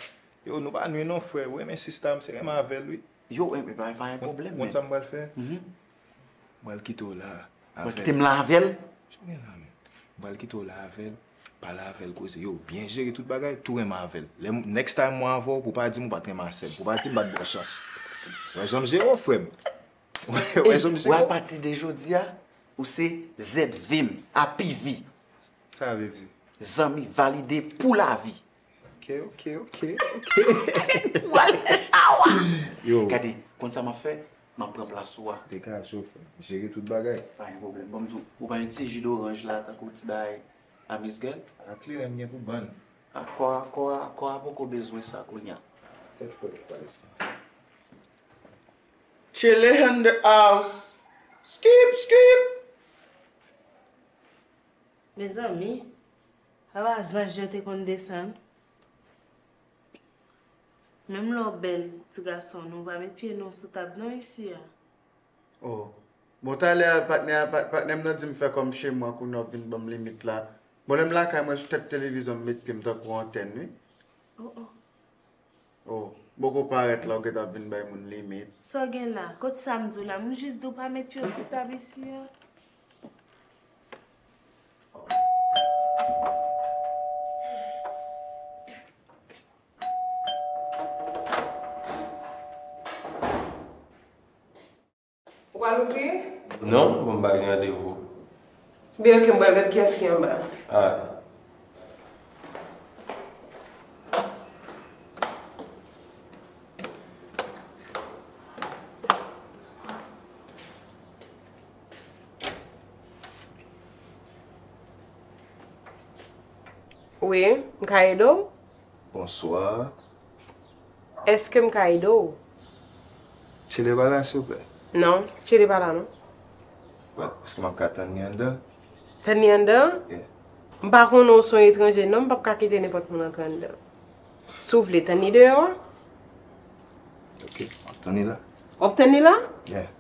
Yo, nou pa nwi non, frè. Ou renmen sista m, se renmen avè l, wi. Yo, e, e, pa, pa gen pwoblèm, men. Ou konn sa m pral fè? M pral kite w la avè l. Ou pral kite m la avè l? Sa w gen la, men? M pral kite w la avè l. Pale avè l, koze. Yo, byen jere tout bagay, tou renmen avè l. Lè m, next time mwen avè w, pou w pa di m ou pa t renmen a sè m, pou w pa di m m pa t ba w chans. Wè jan m jere w, frè m. Wè jan m jere w. E, wè, apati de jodi a, ou se Z V m, apivi. Sa vle di? Zanmi valide pou lavi. Ok, ok, ok, ok. Ou al fè chawa. Yo. Gade, konn sa m ap fè? M ap pran plas ou a. Degaje w, frè m. Jere tout bagay. Pa gen pwoblèm. Bon, m di w, ou pa yon ti ji doranj la, tankou ti bagay amüsgöl? A kleren m gen pou bann. A kò a, kò a, kò a poko bezwen sa kounye a. Tèt fò, tèt pa isi. Chele in the house. Skip, skip. Mezanmi, apa zanj yo te konn desann? Menm lè w bèl, ti gason, nou pa met pye nou sou tab non isi a. Oh. Bon, talè a, patnè a, pat-, patnè m nan di m fè kòm che mwa kounye a w vin ban m limit la. Bon, lè m lakay mwen sou tèt televizyon, m met pye m tankou antèn, wi. Oh, oh. Oh, m poko parèt la, ou gentan ap vin bay moun limit. Sa w gen la? Kot sa m di w la? M jis di w pa met pye w sou tab isi a. Ou pral ouvri? Non, bon, m pa gen randevou. Byen, ok, m pral gad kiyès ki anba. Alright. Wi, m ka ede w? Bonswa. Èske m ka ede w? Tchele pa la, silvouplè? Non, Tchele pa la, non. But, èske m ap ka tann li anndan? Tann li anndan? Yeah. M pa konnen w se yon etranje, non, m p ap ka kite nenpòt moun antre anndan. Si w vle, tann li deyò a. Ok, m ap tann li la. W ap tann li la? Yeah.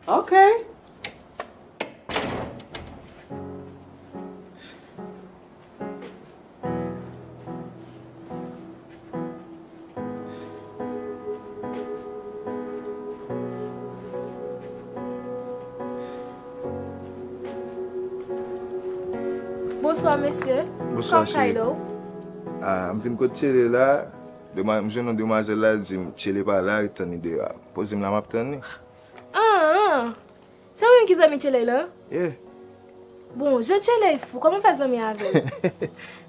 Ok. Bonswa, mesye. Bonswa, cheri. Kòman ka ede w? Ah, m vin kot Tchele la. Demwa-, m jwenn yon demwazèl la, l di m, Tchele pa la, ret tann li deyò a. Poze m la, m ap tann li. Ah, ah. Se ou menm ki zanmi Tchele la? Yeah. Bon, jan Tchele fou, kòman w fè zanmi avè l?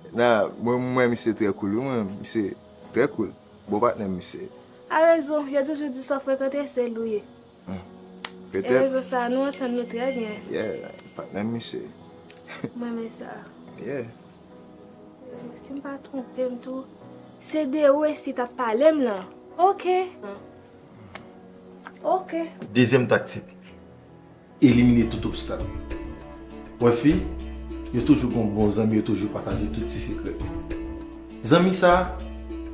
Nah, mwen, mwen, misye trè cool, wi, mwen, misye trè cool. Bon patnè m, misye. A rezon, yo toujou di sa w frekante, se l ou ye. Hmm. E petèt. Rezon sa a, nou antann nou trè byen. Yeah, patnè m, misye. Mwen renmen sa. Yeah. Si m pa twonpe m tou, se de ou esi t ap pale m lan. Ok. Ok. Dezyèm taktik, elimine tout obstak. Wè fi, yo toujou gon bon zanmi, yo toujou pataje tout ti sekrè. Zanmi sa,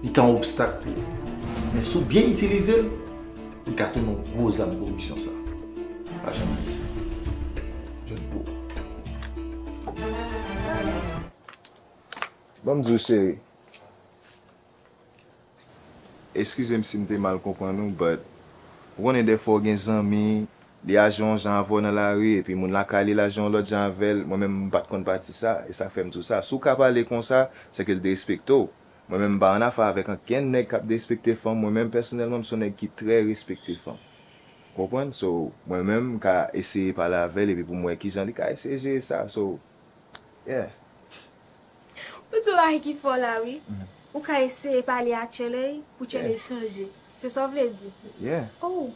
li ka yon obstak pou ou. Men si w byen itilize l, li ka tounen yon gwo zam pou misyon sa. Pa janm bliye sa. Jèn pou. Ban m di w, cheri. Eskize m si m te mal konprann ou, but ou konnen dèfwa w gen zanmi, li aji yon jan avè w nan lari, epi moun lakay li, li aji yon lòt jan avè l. Mwen menm, m pa t konn pati sa, e sa k fè m di w sa. Si w ka pale konsa, se ke l derespekte w. Mwen menm, m pa annafè avèk ankenn nèg k ap derespekte fanm. Mwen menm, pèsonèlman, m se yon nèg ki trè respekte fanm. Konprann? So, mwen menm, m ka eseye pale avè l, epi pou m wè kijan li ka eseye jere sa. So, yeah. Ou di yon bagay ki fò la, wi. Mhm. Ou ka eseye pale a Tchele pou Tchele chanje. Se sa w vle di? Yeah. Oh.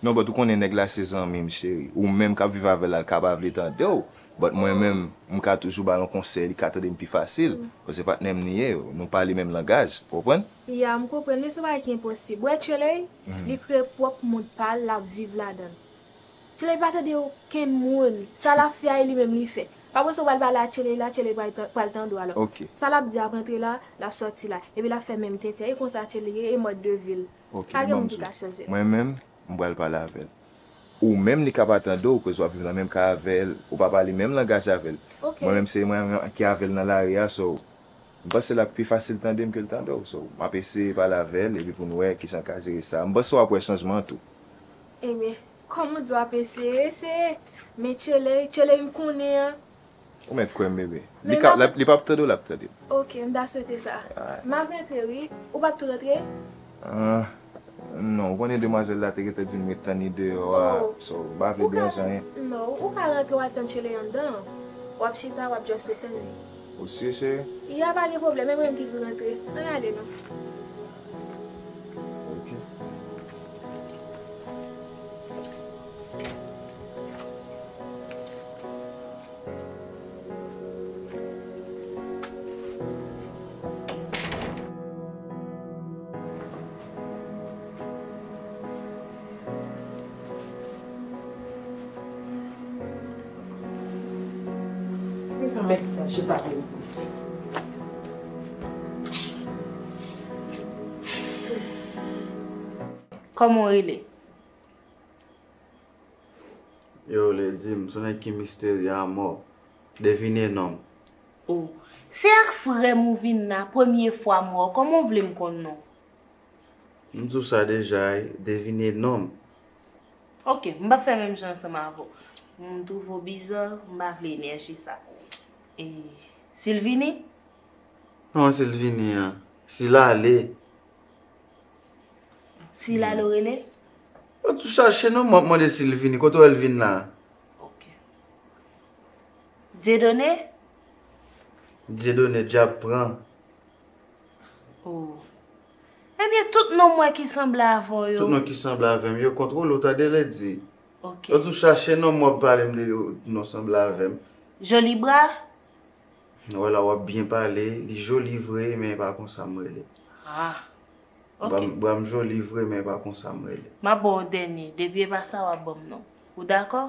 Non, but ou konnen nèg la se zanmi m, cheri. Ou menm k ap viv avè l la, l ka pa vle tande w. But mwen menm, m ka toujou ba l yon konsèy, li ka tande m pi fasil. Mm. Paske se patnè m li ye, nou pale menm langaj, ou konprann? Ya, m konprann, men se yon bagay ki enposib. Ou wè Tchele, mhm, li kreye pwòp mond pa l, l ap viv ladan l. Tchele pa tande okenn moun. Sa l ap fè a, e li menm li fè. Pa panse w pral pale a Tchele la, Tchele pral tan-, pral tande w alò. Ok. Sa l ap di ap rantre la, l ap sòti la. Epi l ap fè menm tenten. E konsa Tchele ye, e mòd de vi l. Ok, pa gen moun ki ka chanje l. Mwen menm, m pral pale avè l. Ou menm li ka pa tande w, koz w ap viv nan menm kay avè l, ou pa pale menm langaj avè l. Ok. Mwen menm se mwen menm ki avè l nan lari a, so, m panse l ap pi fasil tande m ke l tande w, so, m ap eseye pale avè l, epi pou n wè kijan n ka jere sa. M panse w ap wè chanjman an tou. Ebyen, kòm ou di w ap eseye, eseye. Men tchele, tchele m konnen an. Ou mèt kwè m, bebe. Men li ka, m ap, li p ap tande w, l ap tande m. Ok, m ta swete sa. Alright. M ap rantre, wi. Ou p ap tou rantre? Ah, non, ou konnen demwazèl la te gentan di m ret tann li deyò a, oh, so, m pa vle deranje anyen. Non, ou ka rantre, w al tann tchele anndan. W ap chita, w ap just tann li. Ou si, cheri? Ya, pa gen pwoblèm, e mwen menm ki di w rantre. Ann ale non. Ok. Mezanmi, mèsi, chita pou mwen. Kòman w rele? Yo, Lady, m se yon nèg ki misterye a mò. Devine non m. Oh. Se ak frè m ou vin la, premye fwa m wè w, kòman w vle m konn non w? M di w sa deja, wi, devine non m. Ok, m p ap fè menm jan ansanm avè w. M twouve w biza, m pa vle enèji sa. E, Silvini? Non, Silvini an. Silale. Silale w rele? Yo tou chache non, m ap mande si l vini. Kote w wè l vin la? Ok. Dieudonné? Dieudonné, dyab pran. Oh. Ebyen, tout non m wè ki sanble avè w yo. Tout non ki sanble avè m yo, kontwole w tande, Lady. Ok. Yo tou chache non, m w ap pale m de yo, non sanble avè m. Joli bra? Wè la w ap byen pale, li joli vre, men e pa konsa m rele. Ah, ok. Bra m, bra m joli vre, men e pa konsa m rele. M ap ba w dènye, depi e pa sa w ap ban m non. Ou dakò?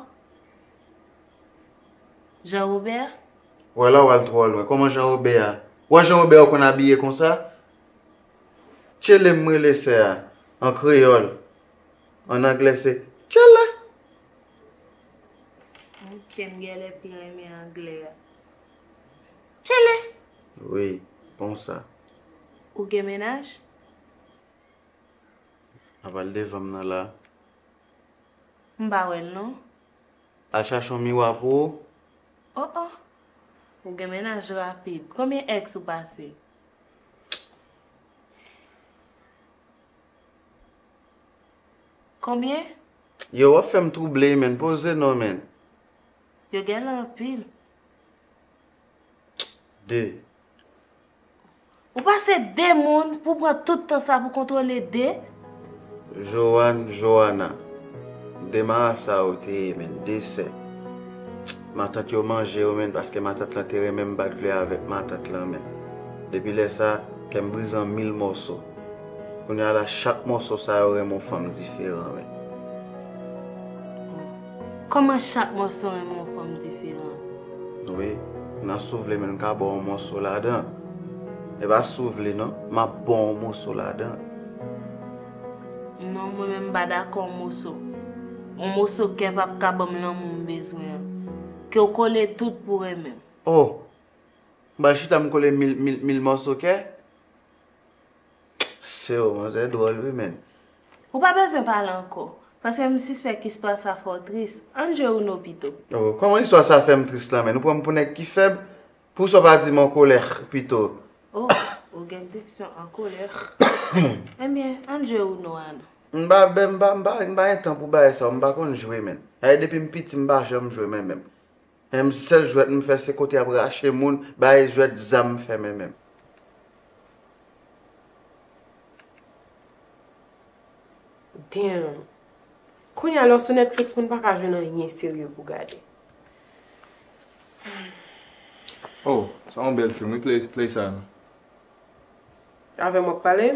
Jean Robert? Wè la w al twò lwen. Kòman Jean Robert a? Wè Jean Robert ou konn abiye konsa? Tchele m rele sè a, an kreyòl. An anglè se tchele. Ok, m genlè pi renmen anglè a. Tchele! Wi, konsa. Ou gen mennaj? Ap al devan m nan la. M pa wè l non. Al chache yon miwa pou ou. Oh, oh. Ou gen mennaj rapid. Konbyen ex ou pase? Konbyen? Yo, w ap fè m twouble, menn. Poze non, menn. Yo genlè anpil. De. Ou pase de moun pou pran tout tan sa pou kontwole de? Joanne, Joanna. De marasa yo te ye, menn, de sè. Matant yo manje yo, menn, paske matant lan te renmen m, m pa t vle avèk matant lan, menn. Depi lè sa, kè m brize an mil mòso. Kounye a la, chak mòso sa yo renmen yon fanm diferan, menn. Kòman chak mòso renmen yon fanm diferan? Wi, nan si w vle, menn, m ka ba w yon mòso ladan. E pa si w vle, non, m ap ba w yon mòso ladan. Non, mwen menm m pa dakò yon mòso. Yon mòso kè p ap ka ban m lanmou m bezwen an. Ke w kole tout pou renmen m. Oh! M pral chita m kole mil, mil, mil mòso kè? Se w, manzè dwòl wi, menn. Ou pa bezwen pale ankò, paske m sispèk istwa sa fè w tris. Ann jwe Uno pito. Oh, kòman istwa sa fè m tris la, menn? Ou pran m pou nèg ki fèb? Poukisa w pa di m an kolè pito? Oh, ou gen diksyon an kolè. Ebyen, ann jwe Uno a non. M pa, m pa, m pa, m pa gen tan pou bagay sa yo, m pa konn jwe, menn. Ay, depi m piti, m pa janm jwe, menn, menm. Menm sèl jwèt m fè se kote y ap rache moun, bay jwèt zam m fè menm menm. Damn. Kounye a lè w sou Netflix, moun pa ka jwenn anyen serye pou gade. Oh, sa yon bèl fim wi, play, play sa non. Avè m w ap pale?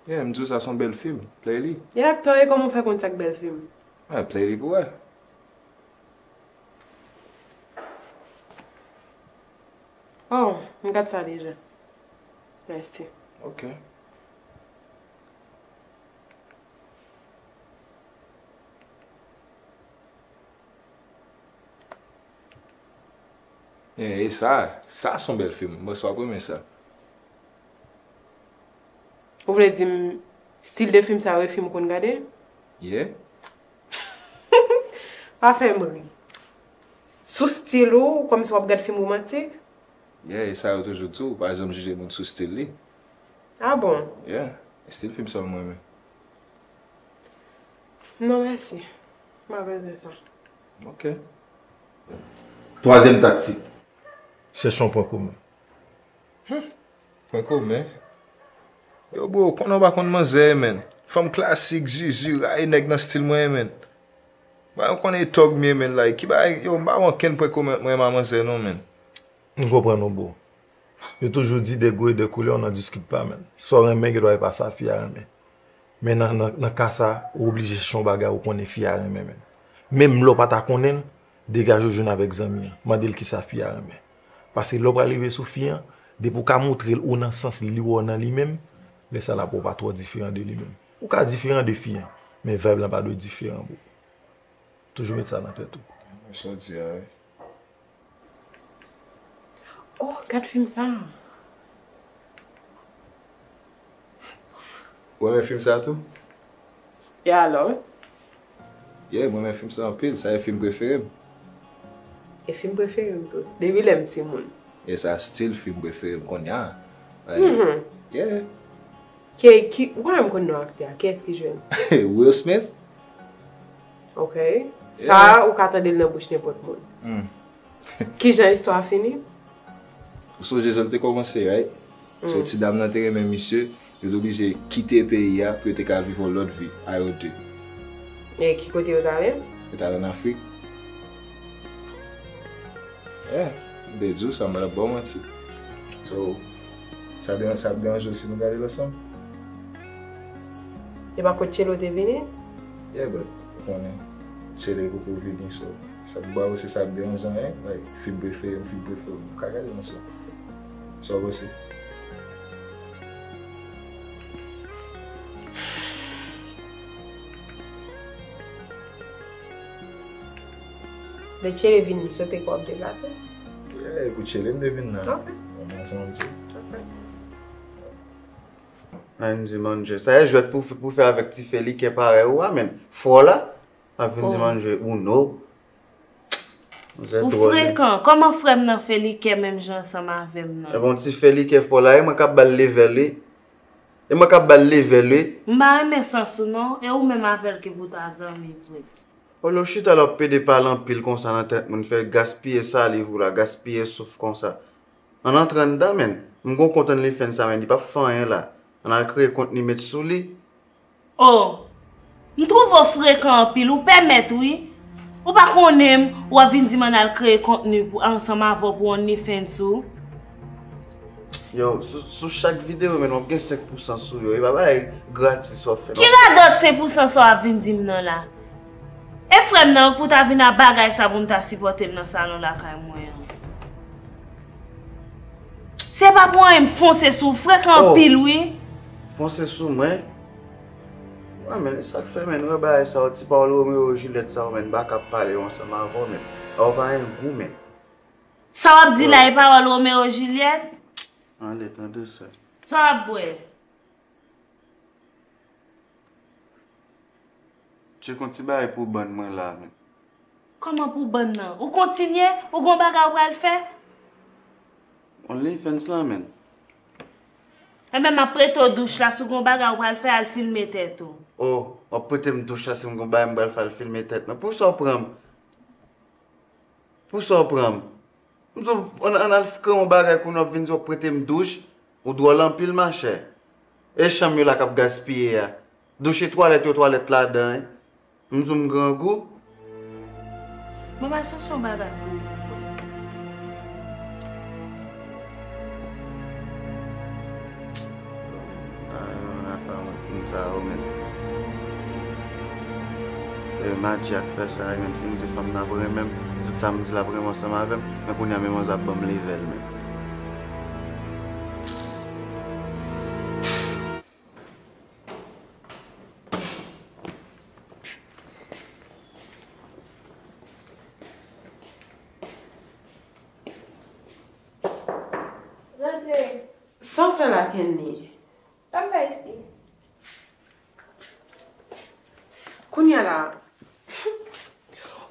Yeah, m di w sa se yon bèl fim. Play li. E aktè w ye, kòman w fè konn sa k bèl fim? Ah, play li pou wè. Oh, m gad sa deja. Mèsi. Ok. E, e sa, sa se yon bèl fim. M panse w ap renmen sa. Ou vle di m, stil de fim sa yo e fim ou konn gade? Yeah. Pa fè m ri. Sou stil ou, kòmsi w ap gad fim womantik? Yeah, e sa yo toujou di w, pa janm jije moun sou stil li. Ah bon? Yeah, e stil fim sa yo m renmen. Non, mèsi. M pa bezwen sa. Ok. Twazyèm taktik. Chèche yon pwen komen. Pwen komen? Yo bro, konnen w pa konn manzè, menn. Fanm klasik, zuzu, rayi nèg nan stil mwen, menn. Mwen, ou konnen e tòg m ye, menn, like, ki bagay, yo, m pa wè okenn pwen komen ant mwen menm a manzè, non, menn. M konprann ou, bro. Yo toujou di de goût et de couleur on n'en discute pas, menn. Sa w renmen, gen dwa e pa sa fi a renmen. Men nan, nan, nan ka sa, ou oblije chèche yon bagay ou konnen fi a renmen, menn. Menm lè w pa ta konnen l, degaje w jwenn avèk zanmi an. Mande l kisa fi a renmen. Paske lè w pral rive sou fi an, depi w ka montre l ou nan sans li wè w nan li menm, lè sa l ap wè w pa twò diferan de li menm. Ou ka diferan de fi an, men vibe lan pa dwe diferan, bro. Toujou met sa nan tèt ou. Oh, gad fim sa. Ou renmen fim sa tou? E alò? Yeah, mwen renmen fim sa anpil. Sa e fim prefere m. E fim prefere m tou. Depi lè m timoun. E sa stil fim prefere m kounye a. Like, yeah. Ki, ki, ou pa menm konn non aktè a. Kiyès ki jwe l? Will Smith? Ok. Sa, ou ka tande l nan bouch nenpòt moun. Kijan istwa a fini? Ou sonje jan l te kòmanse, right? So, ti dam nan te renmen misye, yo te oblije kite peyi a pou yo te ka viv yon lòt vi, a yo de. E ki kote yo t ale? Yo t ale ann Afrik. Yeah, m te di w sa, m pa t ap ba w manti. So, sa deran-, sa ap deranje w si nou gade l ansanm? E pa kot Tchelo te vini? Yeah, but, ou konnen, Tchelo poko vini, so, sa m pa panse sa ap deranje anyen, like, fim prefere m, fim prefere w, nou ka gade l ansanm. Sa w panse? Lè Tchele vin, m swete ke w ap deplase. Yeah, e pou Tchele m te vin la. Ok. Ok. Ann di manje. Sa e jwèt pou, pou fè avèk ti Felike parèy ou a, menn. Fò la. Ap vin di manje Uno. Ou frekan. Kòman frè m nan Felike menm jan ansanm avè m nan? Ebon ti Felike fò la, e mwen k ap ba l level wi. E mwen k ap ba l level wi. M pa renmen sans ou non, e ou menm avè l ki pou ta zanmi vre. Olye w chita la w ap pede pale anpil konsa nan tèt moun, fè gaspiye saliv ou la, gaspiye souf konsa. Ann antre anndan menn. M gon kont OnlyFans sa menn, li p ap fè anyen la. Ann al kreye kont li met sou li. Oh! M twouve w frekan anpil, ou pèmèt wi. Ou pa konnen m, w ap vin di m ann al kreye kontni pou ansanm avè w pou OnlyFans ou. Yo, sou, sou chak videyo menn, w ap gen senk pousan sou yo. E pa bagay gratis w ap fè non. Ki radòt senk pousan sa w ap vin di m nan la? E frè m nan wi k pou ta vin ak bagay sa pou m ta sipòte l nan salon lakay mwen an. Se pa pou anyen m fonse sou ou, frekan anpil wi. Fonse sou mwen? Wi, men e sa k fè, men, nou wè bagay sa yo, ti pawòl Romeo Juliet sa yo, men, m pa ka pale yo ansanm avè w, men. Sa yo pa gen gou, men. Sa w ap di la, e pawòl Romeo Juliet? Ale, tande sa. Sa w ap bwè? Tcheke yon ti bagay pou bann mwen la, men. Kòman pou bann nan? Ou kontinye? Ou gon bagay ou pral fè? OnlyFans lan, men. Enben, m ap prete w douch la, si w gon bagay ou pral fè, al filme tèt ou. Oh, w ap prete m douch la, si m gon bagay m pral fè, al filme tèt mwen. Pou sa w pran m? Pou sa w pran m? M di w, ann, ann al kreye yon bagay kounye a w ap vin di w ap prete m douch, ou dwòl anpil machè. E chanm yo la k ap gaspiye a. Douch e twalèt yo twalèt ladan, wi. M di w m grangou. Mwen pral chèche yon bagay pou ou. Ah, yon afè mwen, moun sa yo menm. E Madji ak fè sa, e menm fin di fanm nan ap renmen m. Tout sa m di l ap renmen ansanm avè m. Men kounye a men manzè ap ban m level menm. Fè la, Kenny. Sa m fè isit? Kounye a la,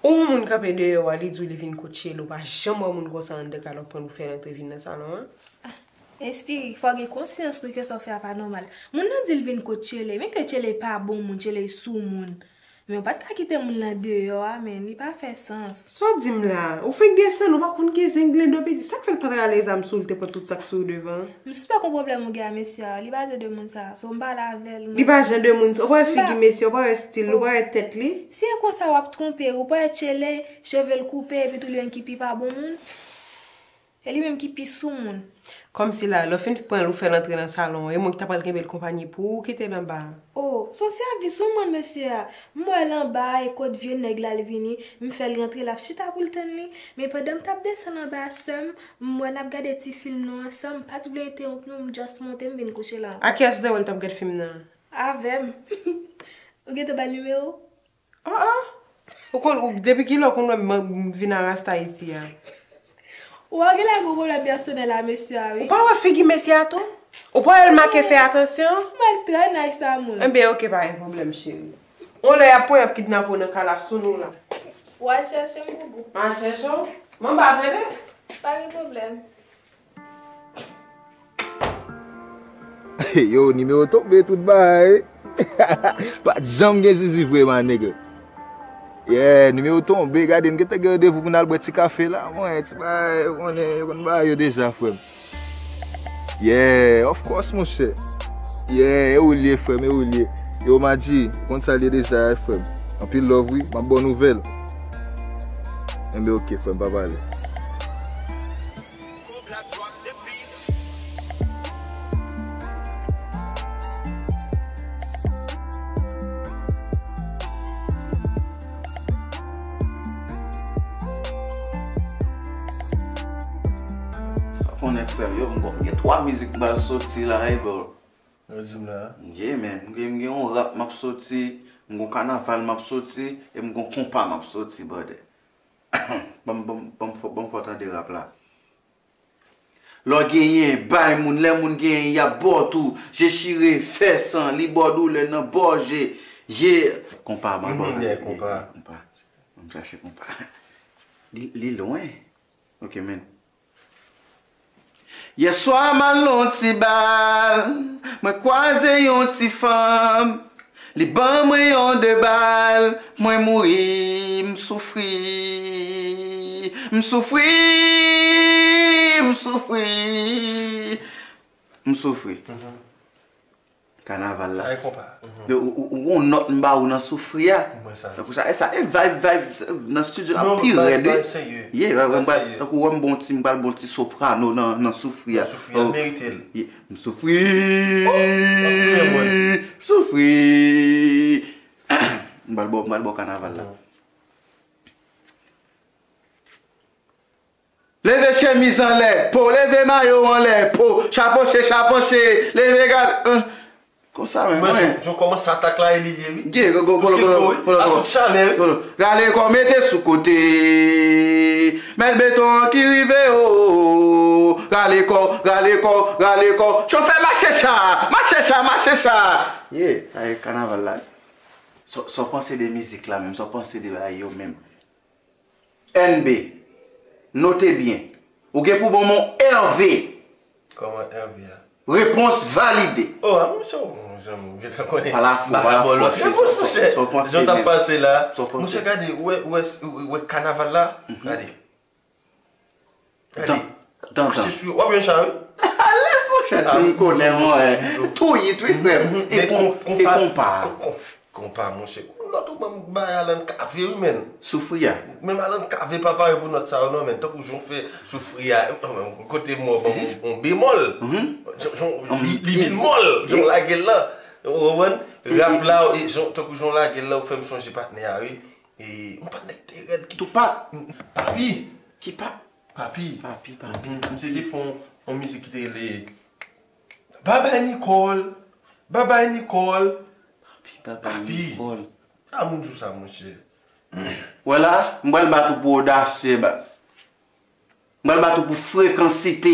ou wè moun kanpe deyò a, li di w li vin kot Tchele, ou pa janm wè moun konsa anndan kalòt pran l ou fè l antre vin nan salon an? Esty, fò w gen konsyans tou ke sa w fè a pa nòmal. Moun nan di l vin kot Tchele, men ke Tchele pa bon moun, Tchele sou moun. Men w pa t ka kite moun lan deyò a, men li pa fè sans. Sa w di m la? Ou fenk desann, ou pa konn gen zen glendo piti. Sa k fè l pa t rale zam sou l te pran tout sa k sou devan? M sispèk yon pwoblèm ou gen a mesye a, li pa jan de moun sa. So m pale avè l, non. Li pa jan de moun sa. Ou pa wè figi mesye, ou pa wè stil li, ou pa wè tèt li? Si e konsa w ap twonpe, ou pa wè Tchele, cheve l koupe, epi tou li menm ki pi pa bon moun? E li menm ki pi sou moun. Kòmsi la, lè w fin pran l ou fè l antre nan salon an, e mwen ki ta pral kenbe l konpayi pou ou, ou kite l anba a. O, se yon sèvis ou mande mesye a. M wè l anba a, e kot vye nèg la l vini, m fè l rantre, l ap chita pou l tann li. Men pandan m t ap desann anba a, sè m, m wè n ap gade ti fim nou ansanm, m pa t vle entewonp nou, m just monte, m vin kouche la. A kiyès ou te wè l t ap gad fim nan? Avè m. Ou gentan ba l nimewo? Ah, ah. Ou konn, ou, depi kilè ou konn wè m, m vin a rasta isi a? Ou wè, ou genlè gen yon pwoblèm pèsonèl a mesye a, wi. Ou pa wè figi mesye a tou? Ou pa wè l make fè atansyon? M wè l trè nice a moun. Enben, oke, pa gen pwoblèm, cheri. On lè y ap pran, y ap kidnape w nan kay la sou nou la. W al chèche m, boubou. M al chèche w? M anba, tande? Pa gen pwoblèm. Yo, nimewo tonbe tout bagay. Pa t janm gen zizi vre, my nigga. Yeah, nimewo tonbe, gade, n gentan gen randevou pou n al bwè ti kafe la, mwen, ti bagay, ou konnen, ou konn bagay yo deja, frè m. Yeah, of course, monchè. Yeah, e ou l ye, frè m, e ou l ye. Yo, Madji, ou konn sa l ye deja, frè m. Anpil love, wi, m ap ba w nouvèl. Enben, oke, frè m, pa pale. Sa konnen frè m, yo, m gon, m gen twa mizik m pral soti la, wi, bro. Yo di m la. Yeah, man, m gen, m gen yon rap m ap soti, m gon kanaval m ap soti, e m gon konpa m ap soti, brother. Ban m, ban m, ban m fè, ban m fè w tande rap la. Lè w genyen, bay moun, lè moun genyen, y ap ba w tou. Je chire, fè san, li ba w doulè nan bò je. Je, konpa, ban m, yeah, konpa. Konpa. Ban m chache konpa. Li, li lwen. Ok, men. Yèswa m al nan yon ti bal, mwen kwaze yon ti fanm, li ban mwen yon de bal, mwen mouri, m soufri, m soufri, m soufri, m soufri. Kanaval la. Sa e konpa. Yo, ou, ou, ou gon nòt m ba ou nan soufri a. Mwen sa. Tankou sa, e sa, e vibe, vibe, sa, nan studio la pi rèd, wi. Yeah, vibe, vibe, tankou wè m bon ti, m pral bon ti soprano nan, nan soufri a. Nan soufri a, merite l. Yeah. M soufri. M soufri. M pral bò, m pral bò kanaval la. Leve chemiz anlè, po, leve mayo anlè, po, chapanche, chapanche, leve gal, euh. Konsa menm, mwen. Jan w kòmanse atak la, e li ye, wi. Ye, go, go, go, go, go, go, a tout chalè, wi. Rale kò, mete sou kote. Mèt beton an ki rive, o, o, o. Rale kò, rale kò, rale kò. Chofè mache cha, mache cha, mache cha. Ye, sa e kanaval la. Sa, sa w panse de mizik la menm, sa w panse de bagay yo menm? N B, note byen. Ou gen pou ban m yon R V. Kòman R V a? Repons valide. O, a, monchè, ou, monchè, ou gentan konnen. Pa la fou, pa la fou. Repons, monchè. Jan w t ap pase la. Monchè, gade, ou wè, ou wè, ou wè kanaval la? Gade. Gade. Achte sou yo. W ap jwenn cha, wi. Alèz, monchè, ti m konnen, mwen. Tou yit, wi, frè m. E konpa. Konpa, monchè. Lòt ou ban m bay Alan Cavé, wi, menn. Soufri a. Menm Alan Cavé pa pare pou nòt sa yo, non, menn. Tankou jan w fè soufri a. Kote mò ban m yon bemòl. Jan, jan, li, li vin mòl. Jan w lage l lan. Ou konprann? Rap la, e jan, tankou jan w lage l lan, ou fè m sonje patnè a, wi. E yon patnè ki te rèd ki. Tupac. Papi. Ki pa. Papi. Papi, papi. Misye te fè yon, yon mizik ki te rele Babay Nicole. Babay Nicole. Papi, babay Nicole. A moun di w sa, monchè. Wè la, m pral bat ou pou odasye, baz. M pral bat ou pou frekansite.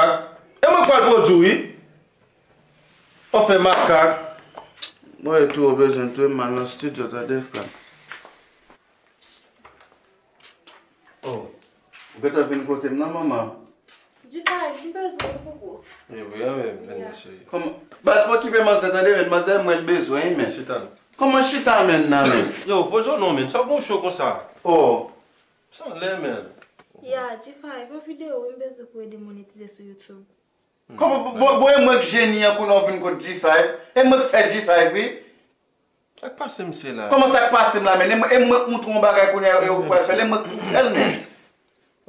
makak. E mwen k pral pwodui wi. W ap fè makak. Mwen tou ou bezwen tou, m al nan studio, tande, frè m. Oh, ou gentan vin kote m nan, manman? G five, m bezwen w, popo. E vre, men, men, cheri. Kòman? Baz, pa okipe manzè, tande, men, manzè, mwen l bezwen, men. Chita. Kòman chita, men, nan, men? Yo, poze w non, men. Sa w gon cho konsa? Oh. Sa w lè, men. Ya, G five, yon videyo, wi, m bezwen pou ede monetize sou YouTube. Kòman, bon, bon, bon, e mwen k jeni an kounye a w vin kot G five? E mwen k fè G five, wi. Sa k pase misye la? Kòman sa k pase m la, men? E mwen, e mwen k moutre w yon bagay kounye a, e ou pral fè l, e mwen k pou fè l, men.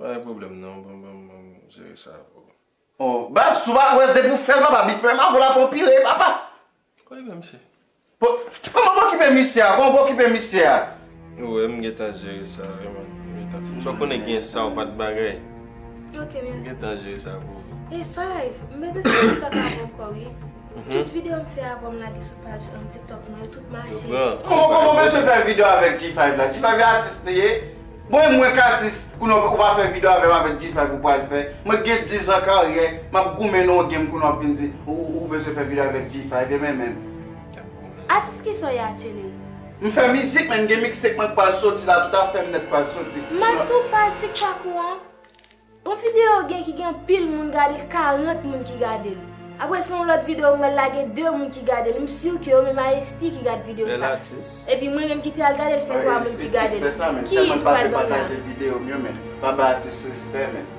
Pa gen pwoblèm, non. Bon, bon, bon, jere sa pou ou. Oh, baz, sou pa wè depi w fè l, papa, bif menm avè w la pran pire, papa. Kòman misye? Po-, kòman w okipe misye a? Kòman w okipe misye a? Ou wè, m gentan jere sa, wi, man. M gentan. Sa w konnen gen sa w pa t bagay. Ok, mèsi. M gentan jere sa pou ou. E Five, m bezwen fè kontak avè w ankò, wi. Tout videyo m fè avan m lage sou paj, um, TikTok mwen yo, tout mache. Kòman, kòman w bezwen fè videyo avèk G five la? G five e atis li ye. Bon, e mwen k atis, kounye a ou pa fè videyo avè m avèk G five ou pral fè. Mwen gen diz an karyè, m ap goumen nan yon game kounye a w ap vin di ou, ou, ou bezwen fè videyo avèk G five, e men menm. Atis kisa w ye a, Tcheley? M fè mizik, men m gen mixtape mwen k pral soti la, tout afè m nèt pral soti. M al sou paj TikTok ou an. Yon videyo gen ki gen anpil moun gade l, karant moun ki gade l. Apre se yon lòt videyo mwen lage, de moun ki gade l. M si ke yo menm a Esty ki gade videyo sa. Bèl atis. Epi mwen menm ki te al gade l, fè twa moun ki gade l. Ki tou pral ban m la. Pataje videyo m yo, men. Pa bay atis respè, men.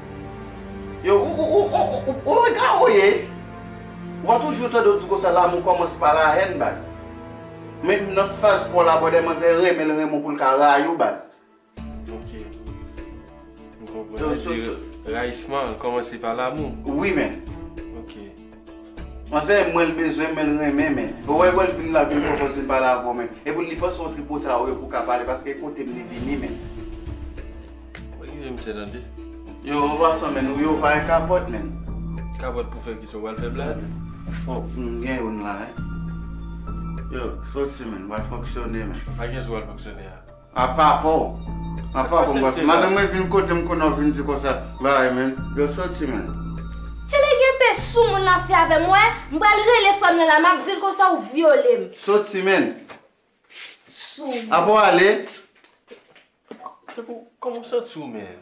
Yo, ou, ou, ou egare w ye. Ou pa toujou tande w di konsa, l'amour commence par la haine, baz. Men nan faz pa w la, bòdè manzè renmen l, renmen w pou l ka rayi w, baz. Ok. M konprann. Yo, li di rayisman kòmanse pa lamou. Wi, men. Ok. Manzè, mwen l bezwen, men l renmen, men. Ou wè, wè l vin la, vin pwopoze l pale avè w, men. Epi li panse w tripotay ou ye pou w ka pale, paske kote m li vini, men. Mwen rive misye tande. Yo, an pasan, men, ou yo pa gen kapòt, men. Kapòt pou fè kisa, w pral fè blad? Oh, m gen youn la, wi. Yo, soti, men, m pral fonksyone, men. A kiyès ou pral fonksyone a? A papa w. A papa w, paske madanm mwen vin kote m kounye a vin di konsa. Bagay, men. Yo soti, men. Tcheley gen pe sou moun l ap fè avè m, wè. M pral rele frè m nan la, m ap di l konsa ou vyole m. Soti, men. Sou. Apa w ale? Kòman w santi w, men?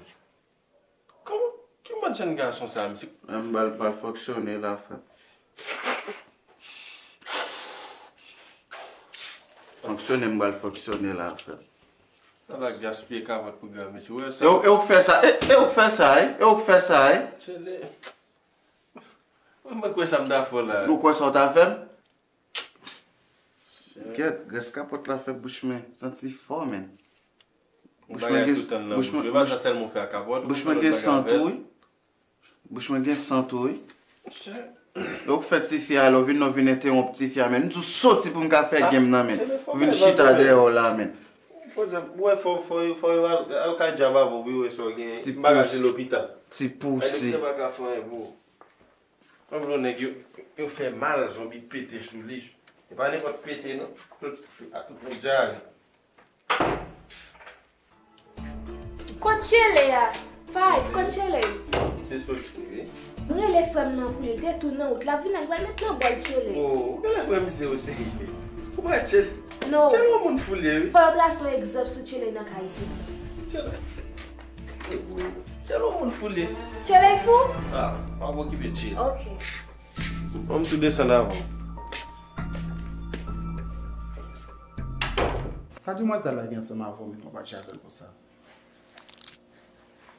Kòman, ki mòd jèn gason sa, misye? M pral, pral fonksyone la, frè. Fonksyone, m pral fonksyone la, frè. Sa la gaspiye kapòt pou granmesi. Ou wè sa? E ou, e ou k fè sa, e, e ou k fè sa, e, e ou k fè sa, e. Tcheley. Mwen kwè sa m ta fè w la. Ou kwè sa w ta fè m? Gèt, grès kapòt la fè bouch mwen santi fò, men. Bouch mwen gen, bouch mwen, bouch mwen gen san tou, wi. Bouch mwen gen san tou, wi. Yo k fè tifi a, lè w vin, lè w vin entewonp tifi a, men. M di w soti pou m ka fè game nan, men. Ou vin chita dèyè w la, men. Ou wè, fò, fò yo, fò yo al, al kay djab avè w, wi, wè sa w gen. M pa ka jwe lopital. Ti pousi. Ay, doktè pa ka fè anyen pou ou. Sanble yon nèg yo, yo fè mal, zonbi pete sou li. E pa nenpòt pete non. Tout, a tout moun djare. Kot Tcheley a? Five, kot Tcheley? Misye soti, wi. M rele frè m nan pou li, li te tou nan wout. L ap vin la, li pral met nan bòl Tcheley. Oh, ou genlè frè misye o serye. Ou pa Tcheley. Non. Tcheley yon moun fou li ye, wi. Fò yo trase yon egzanp sou Tcheley nan kay isit. Tcheley. Tcheley yon moun fou li ye. Tcheley fou? Ah, pa okipe Tcheley. Ok. Bon, m tou desann avan w. Sa demwazèl la gen ansanm avè w menm, w ap atche avè l konsa?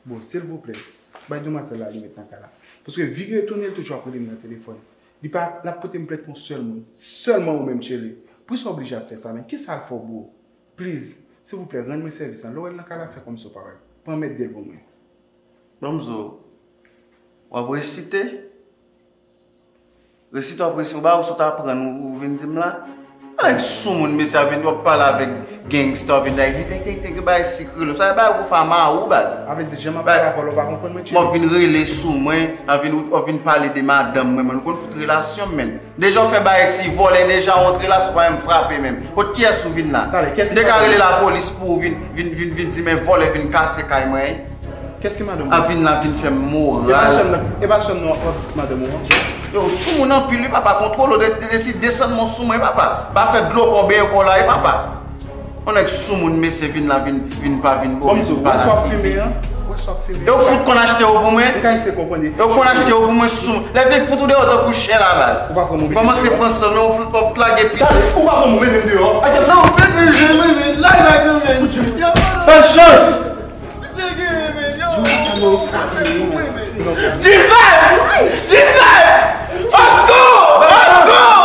Bon, silvouplè, bay demwazèl la limit nan kay la. Paske vire tounen, l toujou ap rele m nan telefòn. Li pa, l ap pote m plent pou yon sèl moun. Sèlman ou menm, Tchele. Poukisa w oblije ap fè sa, men? Kisa l fè w, bro? Please, silvouplè, rann mwen sèvis lan. Lè w wè l nan kay la, fè kòmsi w pa wè l. Pran mèt de l pou mwen. Ban m di w, w ap resite? Resite w ap resite, ou ba ou sot aprann, ou, ou vin di m la? Nèg soumoun, mesye, a vin, w ap pale avèk gangsta, w vin la, te, te, te, te, bay sikre lo. Sa bay ou fè mawou, baz. A vle di, jan m ap pale avè w, ou pa konprann mwen, Tchele? W ap vin rele sou mwen, w ap vin, w ap vin pale de madanm mwen, mwen, nou konn fout relasyon m, men. Deja w fè bagay ti vòlè, deja w antre la, sou pa menm frape menm. Kot kiyès ou vin la? Talè, kiyès ki madanm? M te ka rele lapolis pou ou vin, vin, vin, vin di men vòlè vin kase kay mwen. Kiyès ki madanm ou? A vin la, vin fè m moral. E pa sè m nan, e pa sè m nan w ap di madanm ou an? Yo, soumoun anpil wi, papa, kontwole w, de, de, defi, desann men w sou mwen, papa. Pa fè dlo kò benyen kò w la, wi, papa. Yon nèg soumoun, mesye, vin la, vin, vin pa, vin bo, vin pa la, tifi. Bon, m di w, wè sa w ap fimen an? Wè sa w ap fimen an? Yo fout konn achte yo pou mwen. M ka eseye konprann de ti. Yo konn achte yo pou mwen, sou. Lè vin fout ou deyò tankou chen la, baz. Ou pa pran move. Kòmanse pran san, men ou fout, ou fout lage pis. Ou pa pran move menm deyò. Non, men, men, men, la, la, men, men. Bòn chans! Divine! Divine! Oskou! Oskou!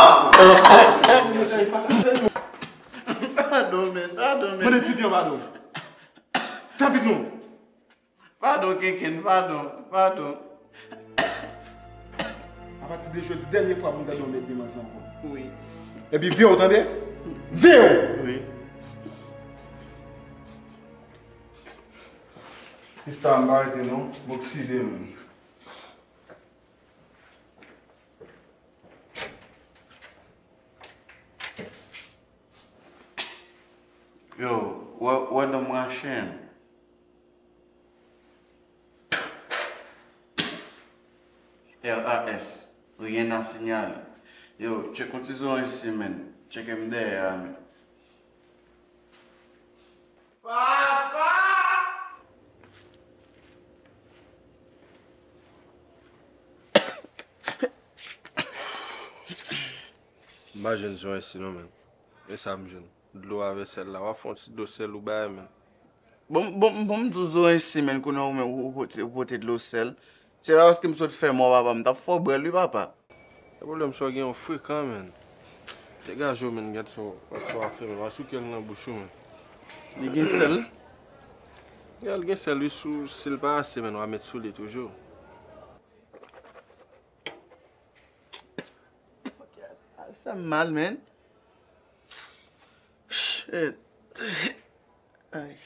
Padon, men, padon, men. Mande tifi an padon. Fè vit non. Padon, Kenken, padon, padon. Apati de jodi, dènye fwa pou m gade yon nèg demanti ankò. Wi. Epi veye w, tande? Veye w! Wi. Sista, m pa rete non, m okside menm. Yo, wè, wè dan m rache, en. R A S, rien à signaler. Yo, tcheke yon ti zo isi, men. Tcheke m dèyè a, men. Papa! M pa jwenn zo isi non, men. E sa m jwenn. Dlo avè sèl la. W ap fè yon ti dlo sèl ou bay, men. Bon, bon, bon, m di w zo isi, men, kounye a ou menm, ou, ou pote, ou pote dlo sèl. Se pa paske m sot fè mò, papa, m t ap fè w bwè l, wi, papa. Gen pwoblèm sa w gen yon frekan, men. Degaje w, men, gad sa w, sa w ap fè, men. W ap souke l nan bouch ou, men. Li gen sèl? Gen, li gen sèl, wi, sou, si l pa ase, men, w a met sou li toujou. Al fè m mal, men. Shit. Ay.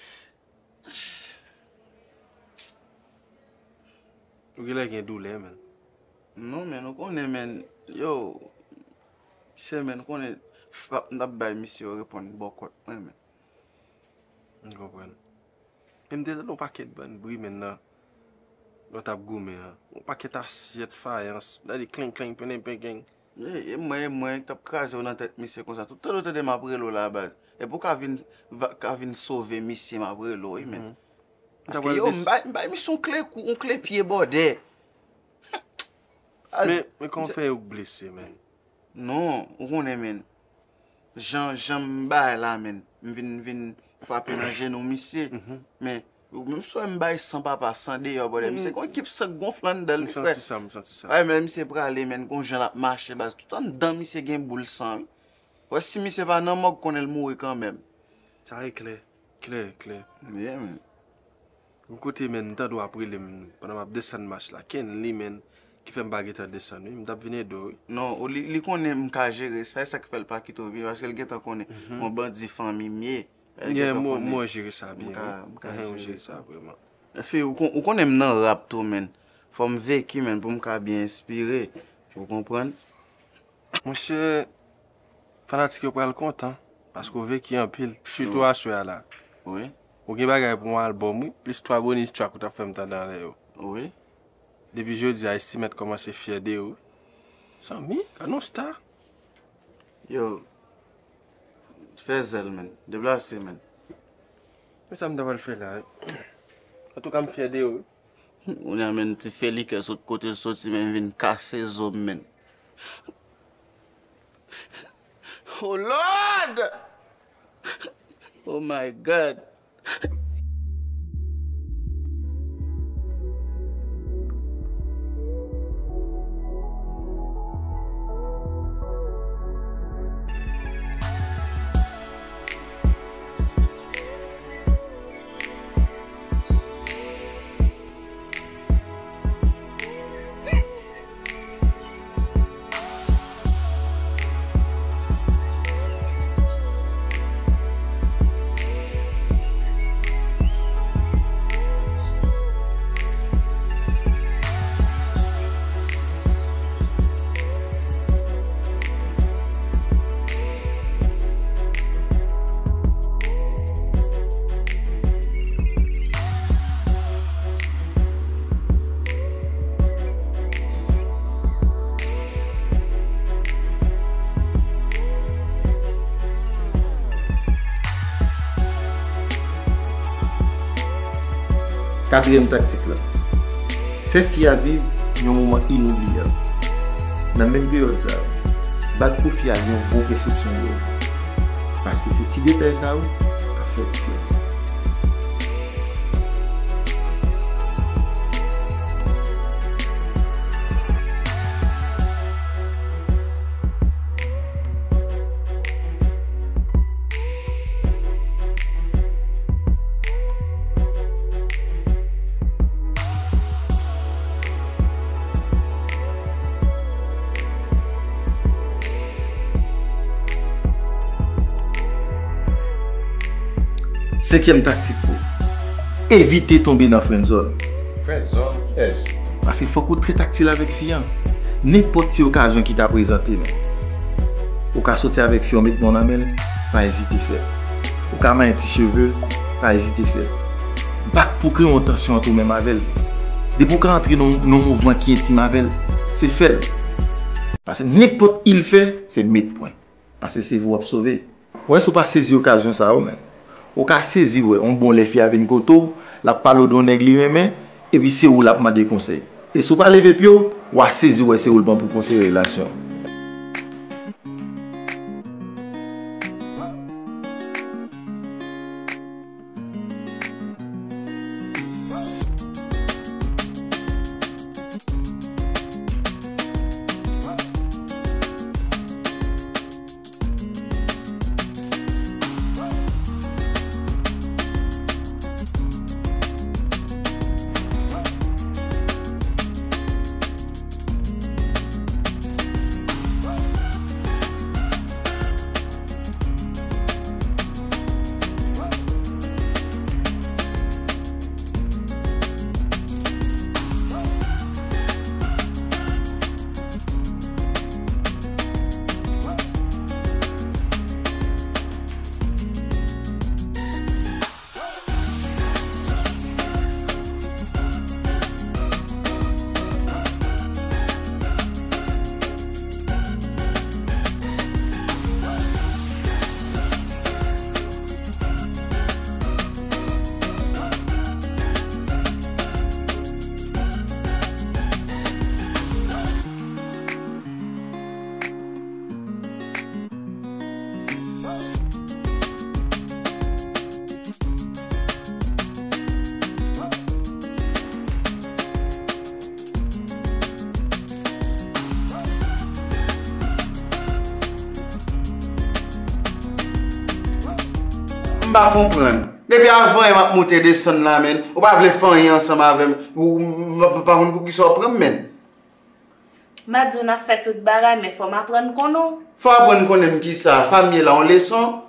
Ou genlè gen doulè, men. Non, men, ou konnen, men, yo, se, men, ou konnen frap m t ap bay misye yo reponn bòkòt mwen, men. M konprann. Men m te tande yon pakèt bann bri, men, nan lè w t ap goumen an. Yon pakèt asyèt, fayans, gade klenk, klenk, penenk, penkenk. E, e mwen, e mwen k t ap kraze w nan tèt misye konsa. Tout tan w tande m ap rele w la, baz. Epi w ka vin, va, ka vin sove misye, m ap rele w, wi, men. Mhm. Paske, yo, m bay, m bay misye yon kle kou, yon kle pye bòdè. Men, men kòman w fè yo blese, men? Non, ou konnen, men. Jan, jan m bay la, men. M vin, vin frape nan jenou misye. Mhm. Men, ou menm si w wè m bay san papa, san deyò, bòdè. Misye gon ekip san k gonfle anndan l, frè. M santi sa, m santi sa. Ay, men misye prale, men, gon jan l ap mache, baz. Tout anndan misye gen boul san, wi. Wè, si misye pa nan mòg, konnen l mouri kanmenm. Sa e klè. Klè, klè. Yeah, man. Yon kote, men, m tande w ap rele m pandan m ap desann mach la. Kenly, men, ki fè m pa gentan desann, wi. M t ap vin ede w, wi. Non, ou, li, li konnen m ka jere sa, e sa k fè l pa kite w vini, paske l gentan konnen yon bandi fanmi m ye. Yeah, mwen, mwen jere sa byen, wi. M ka, m ka jere sa, vrèman. Epi, ou kon-, ou konnen m nan rap tou, men. Fò m veki, men, pou m ka byen enspire. Ou konprann? Monchè, fanatik yo pral kontan, paske w veki anpil, sitou aswè a la. Wi. Ou gen bagay pou yon albòm, wi, plis twa bonus track ou t ap fè m tande anlè yo. Wi. Depi jodi a, Estimèt kòmanse fyè de ou. Zanmi, gad yon sta. Yo, fè zèl, men. Deplase, men. Men sa m ta pral fè la, wi. Antouka, m fyè de ou, wi. Kounye a, men, ti felikè sot kote l soti, men, vin kase zo m, men. Oh Lord! Oh my God! Katriyèm taktik la. Fè fi a viv yon moman inoubliyab. Nan menm peryòd sa a, bat pou fi a gen yon bon pèsepsyon de ou. Paske se ti detay sa yo k ap fè diferans la. Senkyèm taktik pou evite tonbe nan friendzone. Friendzone, yes. Paske fòk ou trè taktil avèk fi an. Nenpòt ti okazyon ki ta prezante, men ou ka soti avèk fi an, met men w nan men l, pa ezite fè l. Ou ka manyen ti cheve l, pa ezite fè l. Bat pou kreye yon tansyon ant ou menm avè l. Depi w ka antre nan, nan yon mouvman ki entim avè l, se fè l. Paske nenpòt il fè, se met pwen. Paske se vi w ap sove. Wè, si w pa sezi okazyon sa yo, men ou ka sezi wè yon bon lè fi a vin kote w, l ap pale w de yon nèg li renmen, epi se ou l ap mande konsèy. E si w pa leve pye w, w a sezi wè se ou l pran pou konseye relasyon. M pa konprann. Depi avan yè m ap monte desann la, menn, ou pa vle fè anyen ansanm avè m. Ou, m, m, m pa konn poukisa w pran m, menn. M a di w n ap fè tout bagay, men fò m aprann konnen w. Fò w aprann konnen m kisa? Sa m ye la, yon leson?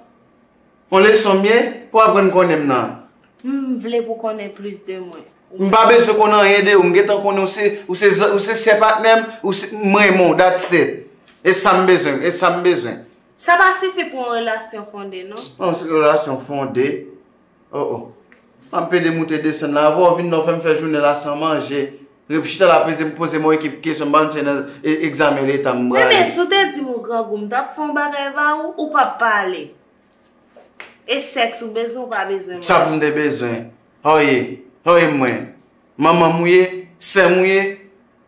Yon leson m ye pou w aprann konnen m nan. M vle pou w konnen plis de mwen. M pa bezwen konnen anyen de ou. M gentan konnen ou se, ou se, ou se sè patnè m, ou se, m renmen w, that's it. E sa m bezwen, e sa m bezwen. Sa pa sifi pou yon relasyon fonde, non. Yon relasyon fonde? Oh, oh. M ap pede moute desann la. Avan w vin la, w fè m fè jounen la san manje. Rep chita la, poze m, poze m yon ekip kesyon, m pa konn si se nan e-, egzamen leta m prale. Renmen, si w te di m ou grangou, m t ap fè yon bagay ba ou, ou p ap pale. E sèks ou bezwen, ou pa bezwen manje. Sa pou m te bezwen? Hoye, hoye mwen. Manman m ou ye, sè m ou ye.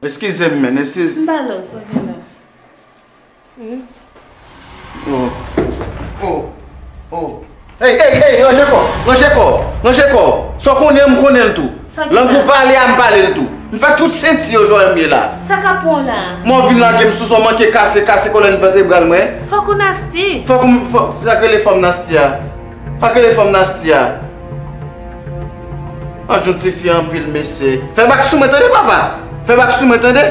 Eskize m, menn, eskize. M pa love sa w gen la. Hmm? Oh, oh, oh. Hey, hey, hey, ranje kò, ranje kò, ranje kò. Sa w konnen, m konnen l tou. Sa ki la? Lang ou pale a, m pale l tou. M fè tout senti yo jwenn m ye la. Sa k ap pran w la? Mwen w vin lage m sou sa w manke kase, kase kolòn vètebral mwen. Fòk ou Nasty. Fòk ou, fòk, sa k rele fanm Nasty a? Sa k rele fanm Nasty a? Anjou tifi anpil mesye. Fè bak sou mwen tande papa. Fè bak sou mwen tande.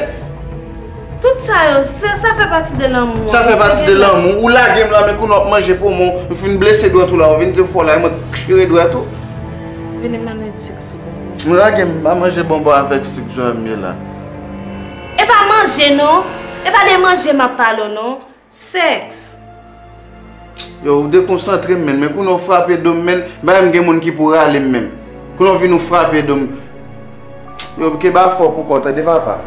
Tout sa yo, sa, sa fè pati de lanmou an. Sa fè pati de lanmou. Ou lage m la, men kounye w ap manje poumon. Ou fin blese dwèt ou la, ou vin di w fò la, mwen chire dwèt ou. Vini m nan menm sik sou ou. M lage m, m pa manje bonbon avèk sik jan m ye la. E pa manje non. E pa de manje m ap pale w non. Sèks. Yo, ou dekonsantre m, menn. Men kounye w frape do m, menn. M pa menm gen moun ki pou rale m, menm. Kounye w vin ou frape do m. Yo, keba fò pou kò w, tande papa.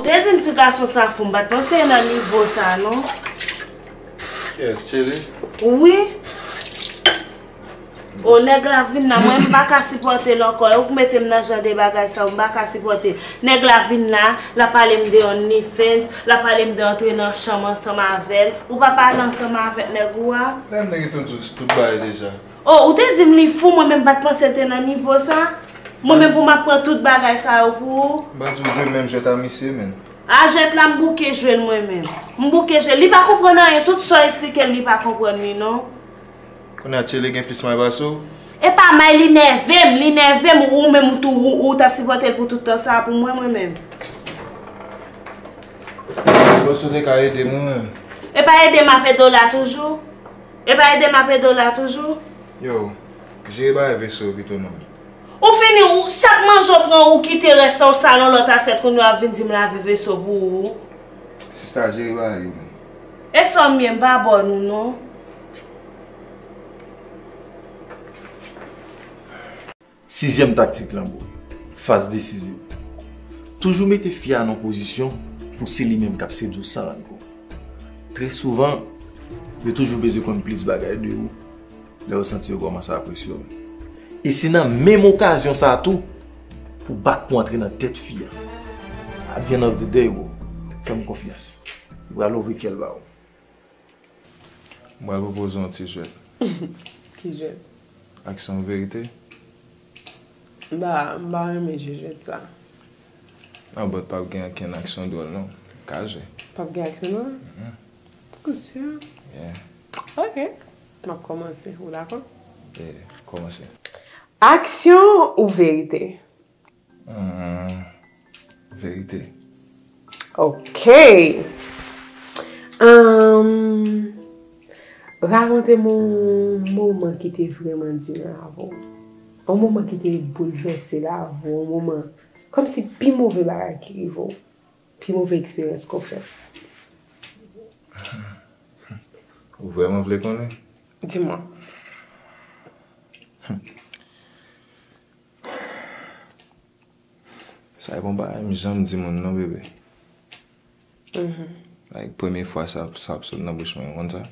Te di m ti gason sa fou, m pa t panse nan nivo sa non. Kiyès, Tchele? Wi. O, nèg la vin la, mwen m pa ka sipòte l ankò. Ou k mete m nan jan de bagay sa yo, m pa ka sipòte. Nèg la vin la, l ap pale m de OnlyFans, l ap pale m de antre nan chanm ansanm avè l. Ou pa pale ansanm avèk nèg ou a? Lè m te gentan di w tout bagay deja. O, ou te di m li fou, mwen menm m pa t panse l te nan nivo sa. Mwen menm pou m ap pran tout bagay sa yo pou ou. M pa di w vre menm jwèt a misye menm. A jwèt la m bouke jwe l mwen menm. M bouke jwe l. Li pa konprann anyen, tout sa w eksplike l, li pa konprann li non. Kounye a Tchele gen plis may pase w? E pa may li nève m, li nève m, ou menm ou tou, ou, ou t ap sipòte l pou tout tan sa a pou mwen, mwen menm. Ou panse w te ka ede m ou menm? E pa ede m ap ede w la toujou? E pa ede m ap ede w la toujou? Yo, jere bagay veso yo pito non. Ou fini, ou, chak manje w pran, ou kite rès la, ou sal yon lòt asyèt, kounye a w ap vin di m lave veso pou ou. Sista, jere bagay yo menm. E sa m ye, m pa bò nou non. Sizyèm taktik Lanbo, faz desiziv. Toujou mete fi a nan pozisyon pou se li menm k ap sedui w san rann kont. Trè souvan, yo toujou bezwen konn plis bagay de ou lè yo santi yo kòmanse apresye w. E se nan menm okazyon sa a tou pou bat pou antre nan tèt fi a. At the end of the day, bro, fè m konfyans. Li pral ouvri kè l ba ou. Mwen pral pwopoze yon ti jwèt. Ki jwèt? Aksyon ou verite? M pa, m pa renmen jwe jwèt sa. Non, but p ap gen ankenn aksyon dwòl non. Ka jwe. P ap gen aksyon dwòl? Mhm. Ou si? Yeah. Ok. M ap kòmanse. Ou dakò? Yeah, kòmanse. Aksyon ou verite? Hmm, verite. Ok. Ahn, rakonte m yon moman ki te vrèman di nan lavi w. Yon moman ki te boulvèse lavi w, yon moman kòmsi pi move bagay ki rive w, pi move eksperyans ke w fè. Ou vrèman vle konnen? Di mwen. Sa e pa yon bagay m janm di moun non, bebe. Mhm. Like, premye fwa sa, sa ap sot nan bouch mwen, ou konn sa?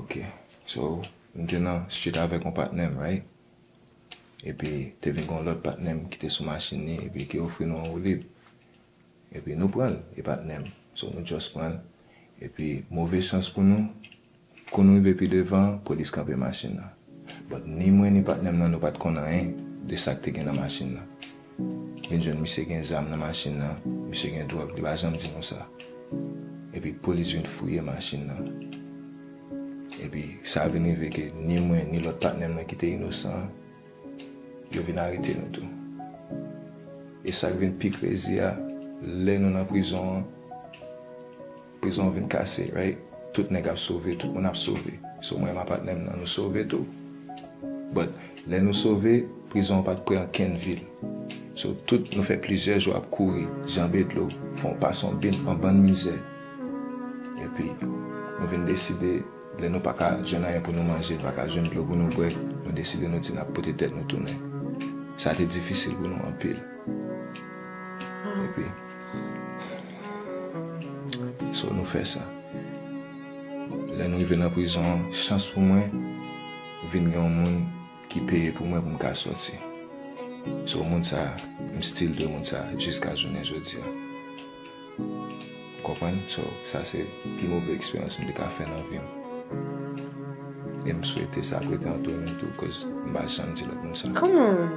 Ok. So, m te nan street avèk yon patnè m, right? Epi, te vin gen yon lòt patnè m ki te sou machin li, epi ki ofri nou yon woulib. Epi nou pran l, e patnè m. So, nou just pran l. Epi, move chans pou nou, kou nou rive pi devan, polis kanpe machin nan. But ni mwen, ni patnè m nan, nou pa t konn anyen de sa k te gen nan machin nan. Vin jwenn misye gen zam nan machin nan, misye gen dwòg, li pa janm di nou sa. Epi, polis vin fouye machin nan. Epi, sa vin rive ke ni mwen, ni lòt patnè m nan ki te inosan an, yo vin arete nou tou. E sa k vin pi krezi a, lè nou nan prizon an, prizon an vin kase, right? Tout nèg ap sove, tout moun ap sove. So, mwen ak patnè m nan, nou sove tou. But, lè nou sove, prizon an pa t pre ankenn vi l. So, tout nou fè plizyè jou ap kouri, janbe dlo, fè yon pase yon bin, yon bann mizè. Epi, nou vin deside, lè nou pa ka jwenn anyen pou nou manje, nou pa ka jwenn dlo pou nou bwè, nou deside nou di n ap pote tèt nou tounen. Sa te difisil pou nou anpil. Epi, so, nou fè sa. Lè nou rive nan prizon an, chans pou mwen, vin gen yon moun ki peye pou mwen pou m ka sòti. So, moun sa, m still dwe moun sa jiska jounen jodi a. Ou konprann? So, sa se pi move eksperyans m te ka fè nan vi m. E m swete sa ap rete antre nou tou, cause m pa janm di lòt moun sa. Kòman?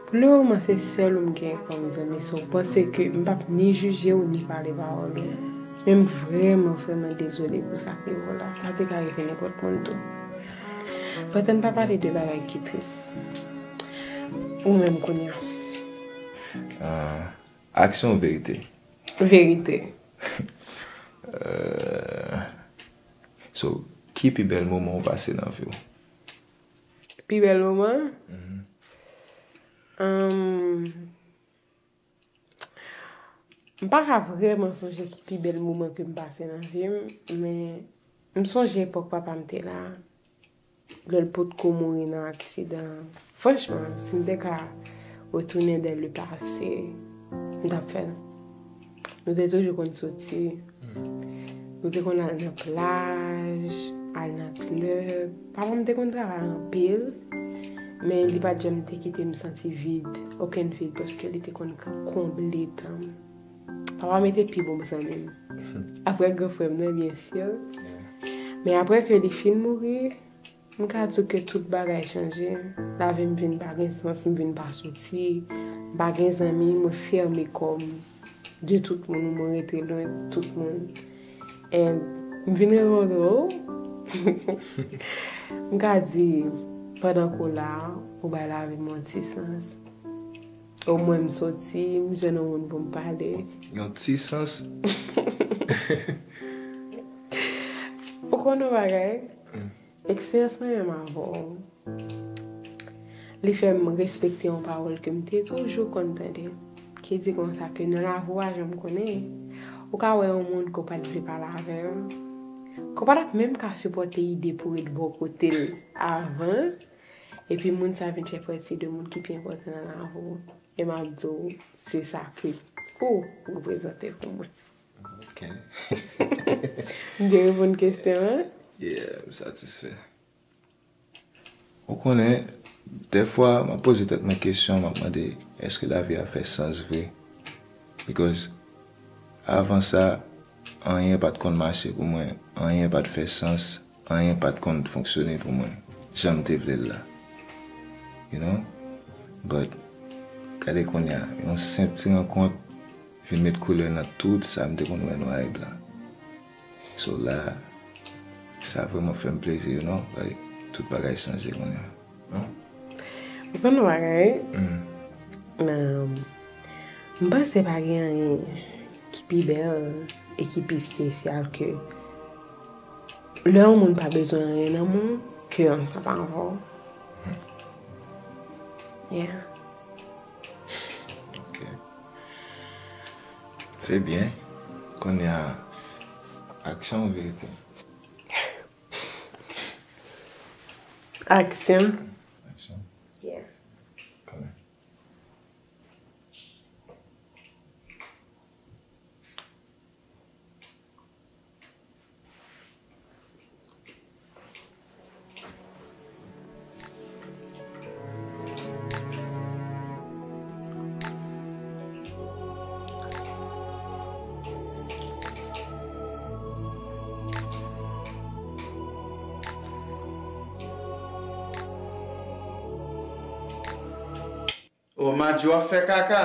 Pou lemoman, se sèl ou m gen kòm zanmi, so, panse ke m p ap ni jije w, ni pale pawòl ou. Men m vrèman, vrèman dezole pou sa k rive w la. Sa te ka rive nenpòt moun tou. But ann pa pale de bagay ki tris. Ou menm kounye a. Ah, aksyon ou verite? Verite. Euh, so, ki pi bèl moman ou pase nan vi w? Pi bèl moman? Mhm. Ahn, m pa ka vrèman sonje ki pi bèl moman ke m pase nan vi m, men m sonje epòk papa m te la, lè l potko mouri nan aksidan an. Franchman, si m te ka Retourner dans le passé, m t ap fè l. Nou te toujou konn soti. Nou te konn al nan plaj, al nan klèb. Papa m te konn travay anpil, men li pa t janm te kite m santi vid, okenn vid, paske li te konn ka konble tan m. Papa m te pi bon zanmi m. Apre gran frè m nan, byen si. Men apre ke li fin mouri, m ka di w ke tout bagay chanje. Lavi m vin pa gen sans, m vin pa soti, m pa gen zanmi, mwen fèmen kò m de tout moun, mwen rete lwen tout moun. And m vin rekontre w. M ka di, pandan ke w la, ou bay lavi m yon ti sans. Omwen m soti, m jwenn yon moun pou m pale. Yon ti sans. Ou konn yon bagay? Eksperyans mwen menm avè w, li fè m respekte yon pawòl ke m te toujou konn tande, ki di konsa ke nan lavi w a, jan m konnen, ou ka wè yon moun ke w pa t vle pale avè l, ke w pa t ap menm ka sipòte ide pou ret bò kote l avan, epi moun sa vin fè pati de moun ki pi enpòtan nan lavi w. E m ap di w, se sa ke ou reprezante pou mwen. Ok. M byen reponn kesyon an? Yeah, m satisfè. Ou konnen, dèfwa, m ap poze tèt mwen kesyon, m ap mande, èske lavi a fè sans vre? Because avan sa, anyen pa t konn mache pou mwen, anyen pa t fè sans, anyen pa t konn fonksyone pou mwen, jan m te vle l la. You know? But, gade kounye a, yon senp ti rankont vin met koulè nan tout sa m te konn wè nwa e blan. So la, sa vrèman fè m plezi, you know? Like, tout bagay chanje kounye a. Ou konn yon bagay? Nan, m panse pa gen anyen ki pi bèl e ki pi espesyal ke lè yon moun pa bezwen anyen nan men w ke ansanm avè w. Yeah. Ok. Se byen. Kounye a, aksyon ou verite? Aksyon. Aksyon. Yeah. Kanmenm. O Madji, w ap fè kaka.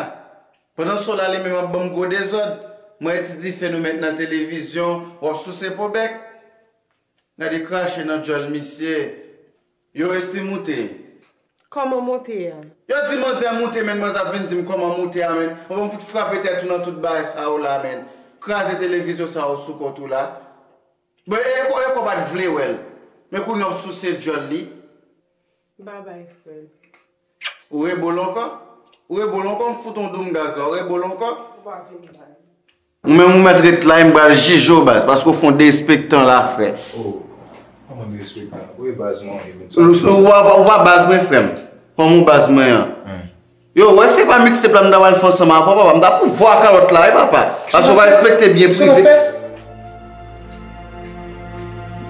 Pandan Sola li menm ap ban m gwo dezòd. Mwen e ti dife nou met nan televizyon, w ap souse po bèk. Gade krache nan djòl misye. Yo, Esti moute. Kòman moute a? Yo di manzè moute, men manzè ap vin di m kòman moute a, men. Ou ban m fout frape tèt ou nan tout bagay sa yo la, men. Kraze televizyon sa yo sou kont ou la. Bon, e, e, e kò pa t vle wè l. Men kounye a w ap souse djòl li. Babay, frè. Ou rebòl ankò? Ou rebòl ankò, m fout on doum gaz la. Ou rebòl ankò? Ou pa vin bay. Ou menm ou mèt ret la, e m pral jije w baz, paske w fè on derespektan la, frè. Oh, kòman derespektan? Ou e baz mwen, ou vin sou. Ou pa, ou pa baz mwen, frè m. Kòman ou baz mwen an? Yo, wè se pa mixtape la m ta pral fè ansanm avè w, papa. M ta pou vwa kalòt la, wi, papa. Paske w pa respekte byen prive.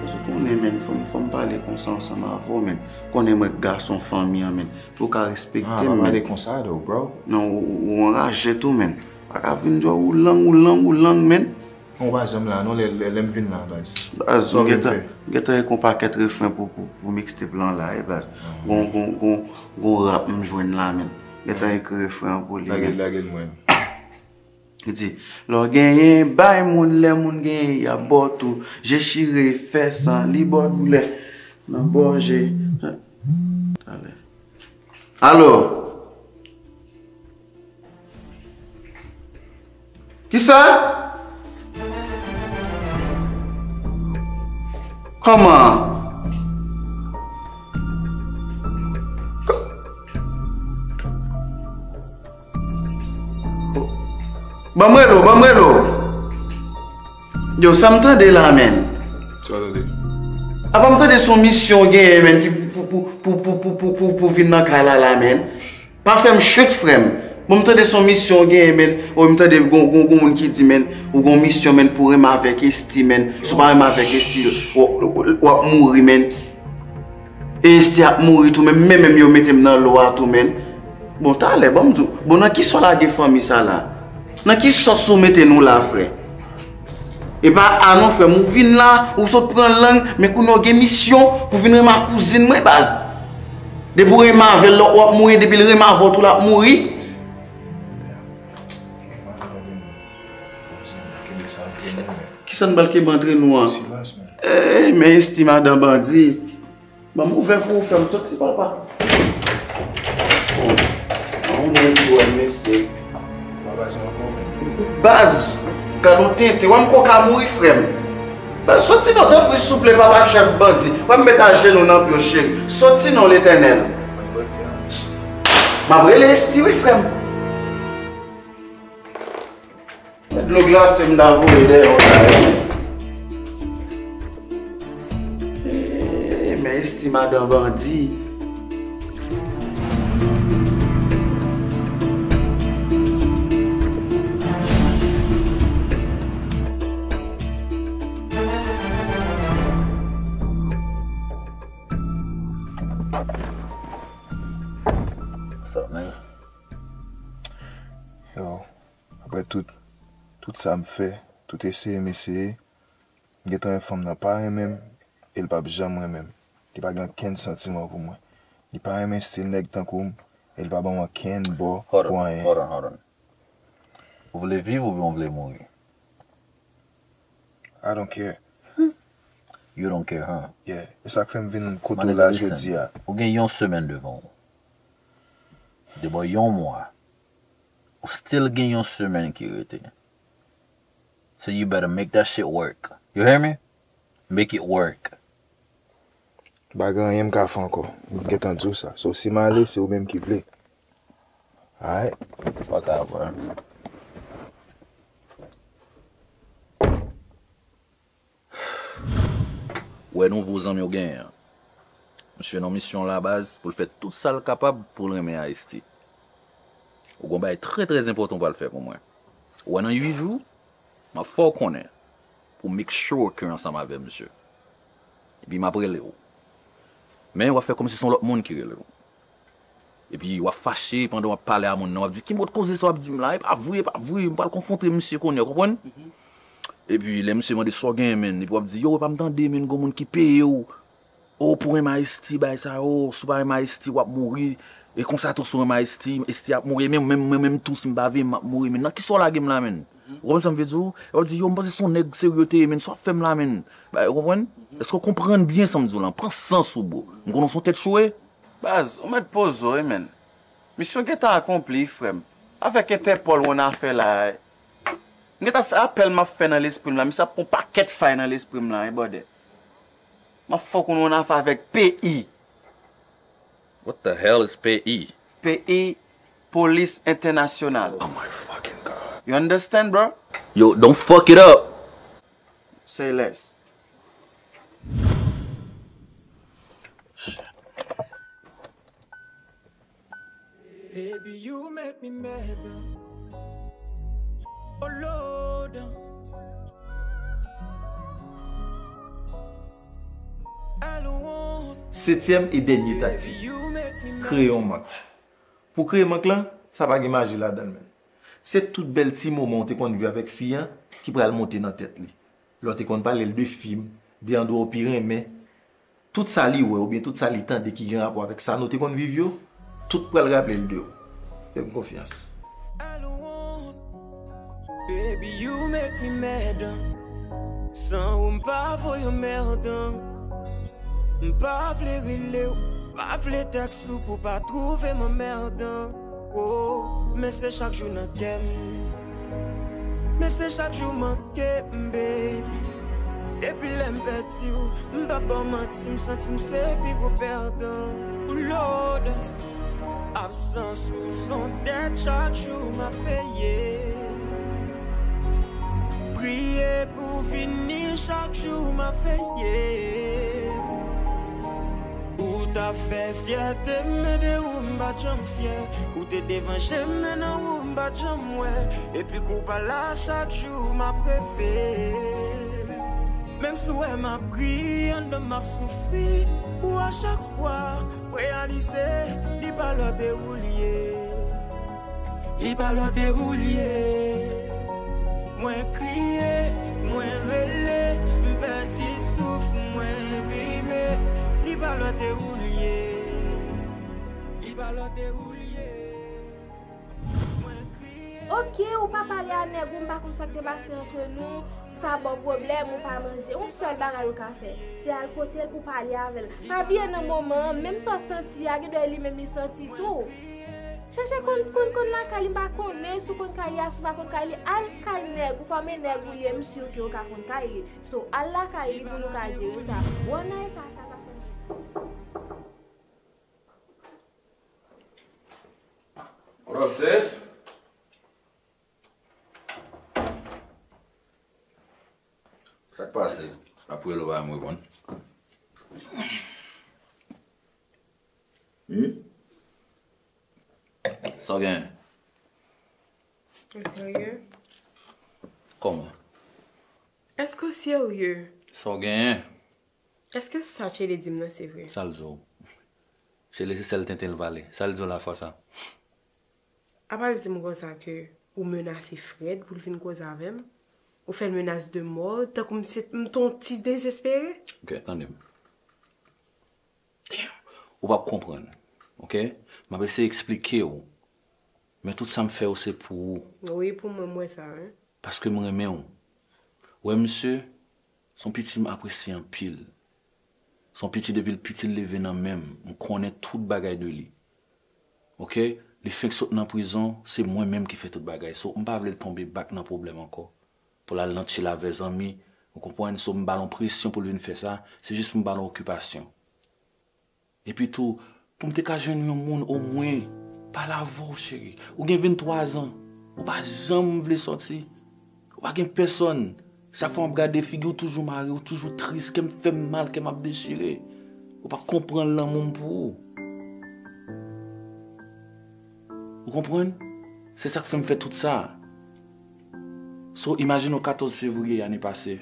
Ou konnen, men, fò m, fò m pale konsa ansanm avè w, men. Konnen mwen gason fanmi an, men. Pou w ka respekte m, men. Ah, pa pale konsa, though, bro. Non, ou, ou, ou anraje tou, men. Pa ka vin di w lang, ou lang, ou lang, men. Ou pa janm la non, lè, lè, lè m vin la, baz. Baz, m gentan, gentan gen yon pakèt refren pou, pou, pou mixtape lan la, e baz. Gon, gon, gon, gon rap m jwenn la, men. Gentan ekri refren an pou li, men. Lage l, lage l mwen. Li di, lè w genyen, bay moun, lè moun genyen, y ap ba w tou. Je chire, fè san, li ba w doulè. Nan bò je. Talè. Alo? Kisa? Kòman? Kò-, ban m rele w, ban m rele w. Yo, sa m tande la, men? Sa w tande? Apa m tande se yon misyon w genyen, men, ki pou, pou, pou vin nan kay la, la, men? Pa fè m chut, frè m. Bon, m tande se yon misyon w genyen, menn. Ou m tande gon, gon, gon moun ki di, menn, ou gon misyon, menn, pou renmen avèk Estie, menn. Si w pa renmen avèk Estie, w, w, w ap mouri, menn. E Estie ap mouri tou, menn. Men menm yo mete m nan lwa tou, menn. Bon, talè, ban m di w. Bon, nan ki sòs w lage fanmi sa la? Nan ki sòs ou mete nou la, frè? E pa a non, frè m, ou vin la, ou sot pran lang, men kounye a w gen misyon pou vin renmen ak kouzin mwen, baz. Depi w renmen avè l, w ap mouri, depi l renmen avè w tou, l ap mouri. Kisa n bal kebe antre nou an? Eh, men Estie madan bandi. Ban m ouvè pou ou, frè m, soti papa. Oh, an moun ki wè mesye. Baz, gad yon tenten, wè m ko ka mouri, frè m. Baz, soti non, tanpri, souple, papa chèf bandi. Wè m met ajenou nan pye w, cheri. Soti non, Letènèl. M ap rele Estie, wi, frè m. Dlo glase m ta voye dèyè w la. Eh, men Estie madan bandi. What's up, nigga? Yo, apre tout, tout sa m fè, tout eseye m eseye, m gentan wè fanm nan pa renmen m, e l p ap janm renmen m. Li pa gen okenn santiman pou mwen. Li pa renmen stil nèg tankou m, e li pa ban m okenn bò pou anyen. Hold on, hold on, hold on. Ou vle viv oubyen ou vle mouri? I don't care. You don't care, huh? Yeah. E sa k fè m vin kote w la jodi a. Ou gen yon semèn devan w. Depi yon mwa. Ou still gen yon semèn ki rete. So you better make that shit work. You hear me? Make it work. M pa gen anyen m ka fè ankò. M gentan di w sa. So, si m ale, se ou menm ki vle. Alright. Fuck out, bro. Wè nouvo zanmi w genyen an. Misye nan misyon la baz pou l fè tout sa l kapab pou l renmen Estie. Ou gon bagay trè, trè enpòtan w pral fè pou mwen. Ou wè nan uit jou, m ap fè w konnen pou make sure ke ansanm avè misye. Epi m ap rele w. Men w ap fè kòmsi se yon lòt moun ki rele w. Epi w ap fache pandan w ap pale a moun nan, w ap di, "Ki mòd koze sa w ap di m la? E pa vre, e pa vre, m pral konfwonte misye kounye a," w konprann? Epi lè misye mande sa w genyen, menn, epi w ap di, "Yo, e pa m tande, menn, gon moun ki peye w. O, pou renmen Estie, bagay sa yo, si w pa renmen Estie, w ap mouri. E konsa tou, si w renmen Estie, Estie ap mouri. E menm, menm, mwen menm tou, si m pa veye, m ap mouri, menn. Nan kisa w lage m la, menn?" Ou konprann sa m vle di w? E w ap di, "Yo, m panse se yon nèg serye w te ye, menn. Sa w ap fè m la, menn?" Ba, ou konprann? Èske w konprann byen sa m di w lan? Pran sans ou, bro. M konnen w se yon tèt cho, wi. Baz, ou mèt poze w, wi, menn. Misyon gentan akonpli, frè m. Avèk Entèpòl w annafè la, m gentan fè apèl m ap fè nan lespri m la. Misye ap pran pakèt fay nan lespri m la, wi, brother. M ap fè w konnen w annafè avèk P I. What the hell is P I? P I, Polis Entènasyonal. Oh my fucking God. You understand, bro? Yo, don't fuck it up. Say less. Baby, you make me mad. Oh Lord. I don't want. Setyèm e dènye taktik, kreye yon mank. Pou kreye mank lan, sa pa gen maji ladan l menm. Se tout bèl ti moman w te konn viv avèk fi an ki pral monte nan tèt li. Lè w te konn pale l de fim, de andwa w pi renmen, tout sa li wè oubyen tout sa li tande ki gen rapò avèk sa nou te konn viv yo, tout pral raple l de w. Fè m konfyans. Baby, you make me mad. San ou m pa voye w mèd. M pa vle rele w, pa vle tèks ou pou pa twouve m anmèdan. Oh, men se chak jou nan kè m. Men se chak jou manke m, baby. Depi lè m pèdi w, m pa ba w manti, m santi m se pi gwo pèdan. Oh Lord, absans ou se yon dèt, chak jou m ap peye. Priye pou w vini, chak jou m ap veye. Ou T ap fè fyète m, men de ou m pa t janm fyè. Ou te devan je m, men nan ou m pa t janm wè. Epi kou pa la, chak jou m ap reve. Menm si w wè m ap ri, anndan m ap soufri. Pou a chak fwa, reyalize, li pa lòt e ou l ye. Li pa lòt e ou l ye. Mwen kriye, mwen rele, m pèdi souf, mwen bibe. Li pa lòt e ou l ye. Li pa lòt e ou l ye. Mwen kriye. Ok, ou pa pale a nèg ou, m pa konn sa k te pase antre nou. Sa ba w pwoblèm, ou pa manje. Yon sèl bagay ou ka fè, se al kote l pou pale avè l. Pa bliye nan moman an, menm sa w santi a, gen dwa e li menm li santi tou. Chèche konn konn konn lakay li, m pa konnen si w konn kay li a, si w pa konn kay li, al kay nèg ou, kòm e nèg ou ye, m si ke w ka konn kay li. So, al lakay li pou nou ka jere sa. Ou ann nan eta sa pa fè m. What up, sis? Sa k pase? Apre l ou pa janm reponn. Hmm? Sa w gen? Ou serye? Kòman? Èske w serye? Sa w genyen? Èske sa Tchele di m nan se vre? Sa l di w? Tchele se sèl tenten l pale. Sa l di w la fwa sa? Apa l di m konsa ke ou menase Fred pou l vin koze avè m? Ou fè l menas de mò, tankou m se m t on ti dezespere? Ok, tande m. Damn. Ou p ap konprann. Ok? M ap eseye eksplike w. Men tout sa m fè yo se pou ou. Wi, pou mwen, m wè sa, wi. Paske m renmen w. Ou wè misye, se yon piti m apresye anpil. Se yon piti depi l piti l leve nan men m. M konnen tout bagay de li. Ok? Li fenk sot nan prizon, se mwen menm ki fè tout bagay. So, m pa vle l tonbe back nan pwoblèm ankò. Pou l al nan chill avè zanmi, ou konprann? So, m ba l yon presyon pou l vin fè sa, se jis pou m ba l yon okipasyon. Epi tou, pou m te ka jwenn yon moun omwen, pale avè w, cheri. Ou gen venntwa zan, ou pa janm vle sòti. Ou pa gen pèsòn. Chak fwa m ap gade figi w toujou mare, ou toujou tris, kè m fè m mal, kè m ap dechire. Ou p ap konprann lanmou m pou ou. Ou konprann? Se sa k fè m fè tout sa. So, imajine w katòz fevriye ane pase,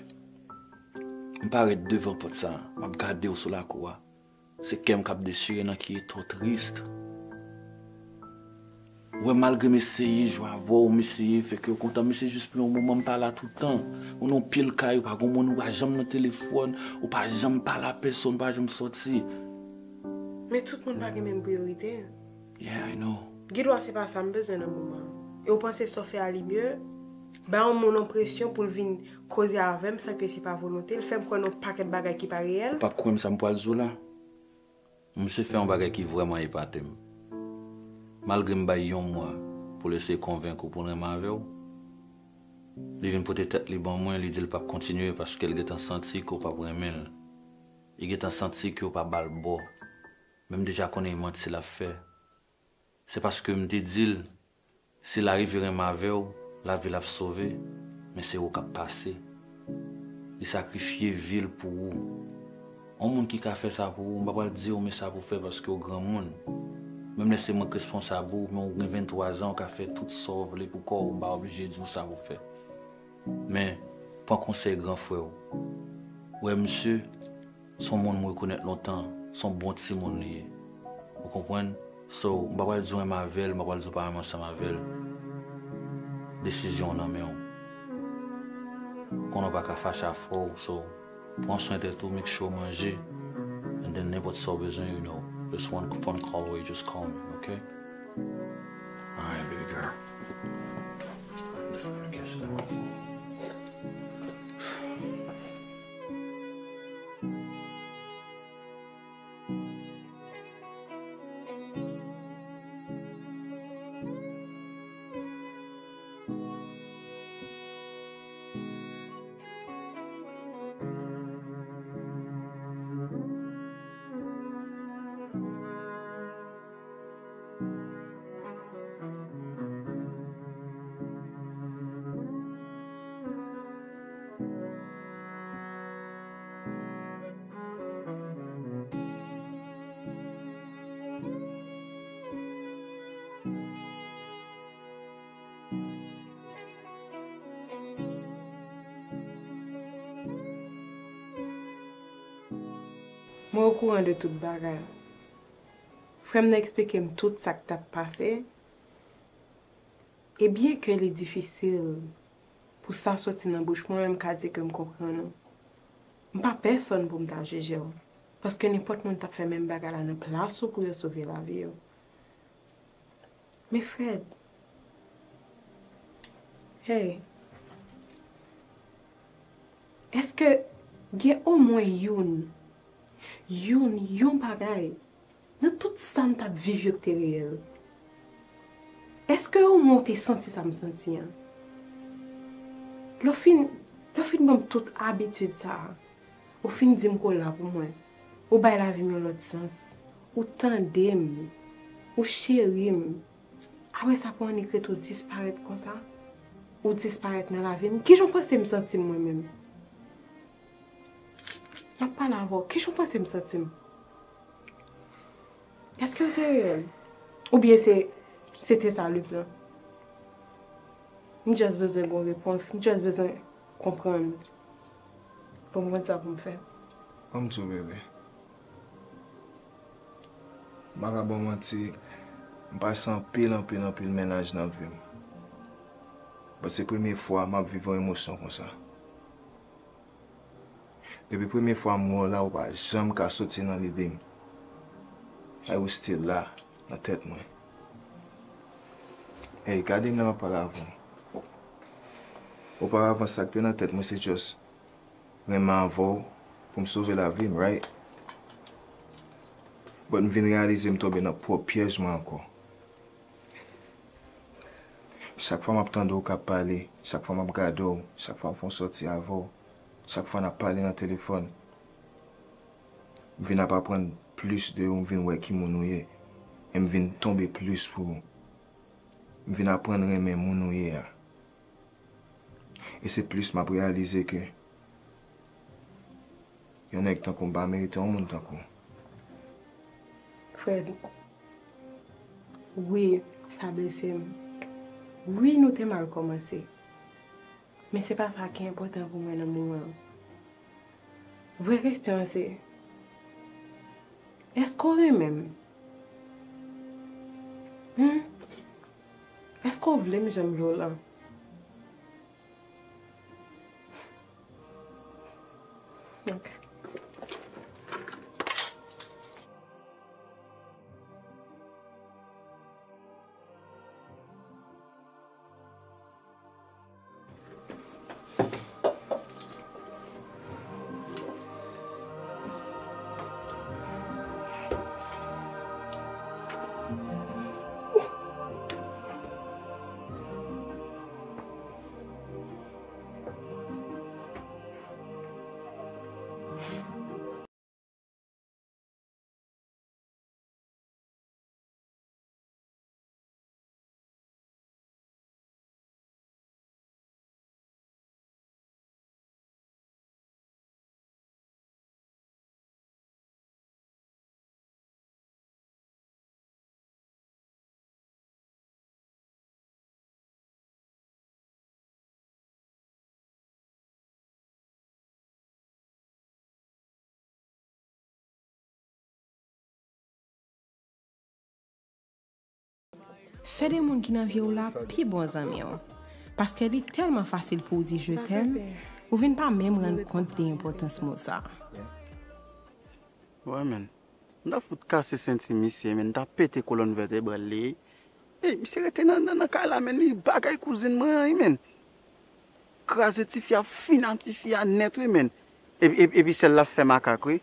m parèt devan pòt sa, m ap gade w sou lakou a. Se kè m k ap dechire nan ki eta w tris. Ou wè, malgre m eseye jwe avè w, m eseye fè kè w kontan, men se jis pou yon moman, m pa la tout tan. Ou nan yon pye l kay, ou pa gen moun, ou pa janm nan telefòn, ou pa janm pale a pèsòn, ou pa janm sòti. Men tout moun pa gen menm priyorite. Yeah, I know. Gen dwa se pa sa m bezwen nan moman an. E w panse sa w fè a li mye? Bay yon moun yon presyon pou l vin koze avè m san ke se pa volonte l, fè m kwè nan yon pakèt bagay ki pa reyèl. Ou p ap kwè m sa m pral di w la. Misye fè yon bagay ki vrèman epate m. Malgre m bay yon mwa pou l eseye konvenk ou pou l renmen avè w, li vin pote tèt li ban mwen, li di l p ap kontinye paske l gentan santi ke w p ap renmen l. Li gentan santi ke w pa ba l bò. Men m deja konnen e manti l ap fè. Se paske m te di l, si l arive renmen avè w, lavi l ap sove, men se ou k ap pase. Li sakrifye vi l pou ou. Yon moun ki ka fè sa pou ou, m pa pral di w men sa pou w fè paske w granmoun. Menm lè se mwen k responsab ou, men w gen venntwa zan, w ka fè tout sa w vle pou kò w, m pa oblije di w sa pou w fè. Men, pran konsèy gran frè w. Ou wè misye, se yon moun m rekonèt lontan, se yon bon timoun li ye. Ou konprann? So, m pa pral di w renmen avè l, m pa pral di w pa renmen ansanm avè l. Desizyon w nan men w. Konnen w pa ka fache a frè w, so, pran swen tèt ou, make sure w manje. And then, nenpòt sa w bezwen, you know, just one phone call away, just call me, ok? Alright, baby girl. Mwen okouran de tout bagay. Frè m nan eksplike m tout sa k t ap pase. E byen ke li difisil pou sa soti nan bouch mwen, men m ka di ke m konprann ou. M pa pèsòn pou m ta jije w, paske nenpòt moun t ap fè menm bagay la nan plas ou pou yo sove lavi w. Men Fred, hey, èske gen omwen youn, youn, yon bagay nan tout sa m t ap viv yo ki te reyèl? Èske omwen w te santi sa m santi an? Lè w fin, lè w fin ban m tout abitid sa a, ou fin di m ke w la pou mwen, ou bay lavi m yon lòt sans, ou tande m, ou cheri m, apre sa pou annik rete w disparèt konsa, ou disparèt nan lavi m, kijan w panse m santi m mwen menm? M ap pale avè w, kijan w panse m santi m? Èske w te reyèl? Oubyen se, se te sa le plan? M just bezwen gon repons, m just bezwen konprann. Pou m konn sa pou m fè. Ban m di w, bebe. M pa ka ba w manti, m pase anpil, anpil, anpil mennaj nan vi m. But se premye fwa m ap viv yon emosyon konsa. Depi premye fwa m wè w la, ou pa janm ka soti nan lide m. Ay, ou still la, nan tèt mwen. Hey, gade m lè m ap pale avè w. Oparavan, sa k te nan tèt mwen, se just renmen avè w pou m sove lavi m, right? But m vin reyalize m tonbe nan pwòp pyèj mwen ankò. Chak fwa m ap tande w k ap pale, chak fwa m ap gade w, chak fwa m fè yon sòti avè w, chak fwa n ap pale nan telefòn, m vin ap aprann plis de ou, m vin wè ki moun ou ye, e m vin tonbe plis pou ou. M vin aprann renmen moun ou ye a. E se plis m ap reyalize ke yon nèg tankou m pa merite yon moun tankou w. Fred, wi, sa blese m. Wi, nou te mal kòmanse. Men se pa sa ki enpòtan pou mwen nan moman an. Vrè kesyon an se, èske w renmen m? Hmm? Èske w vle m jan m vle w lan? Ok. Fè de moun ki nan vi w la pi bon zanmi w. Paske li tèlman fasil pou w di je t'aime, ou vin pa menm rann kont de enpòtans mo sa a. Wè, men. M ta fout kase senti misye, men, m ta pete kolòn vètebral li. Ey, misye rete nan, nan, nan kay la, men, li bagay kouzin mwen an, wi, men. Kraze tifi a, fini ak tifi a nèt, wi, men. Epi, epi, epi sèl l ap fè makak, wi.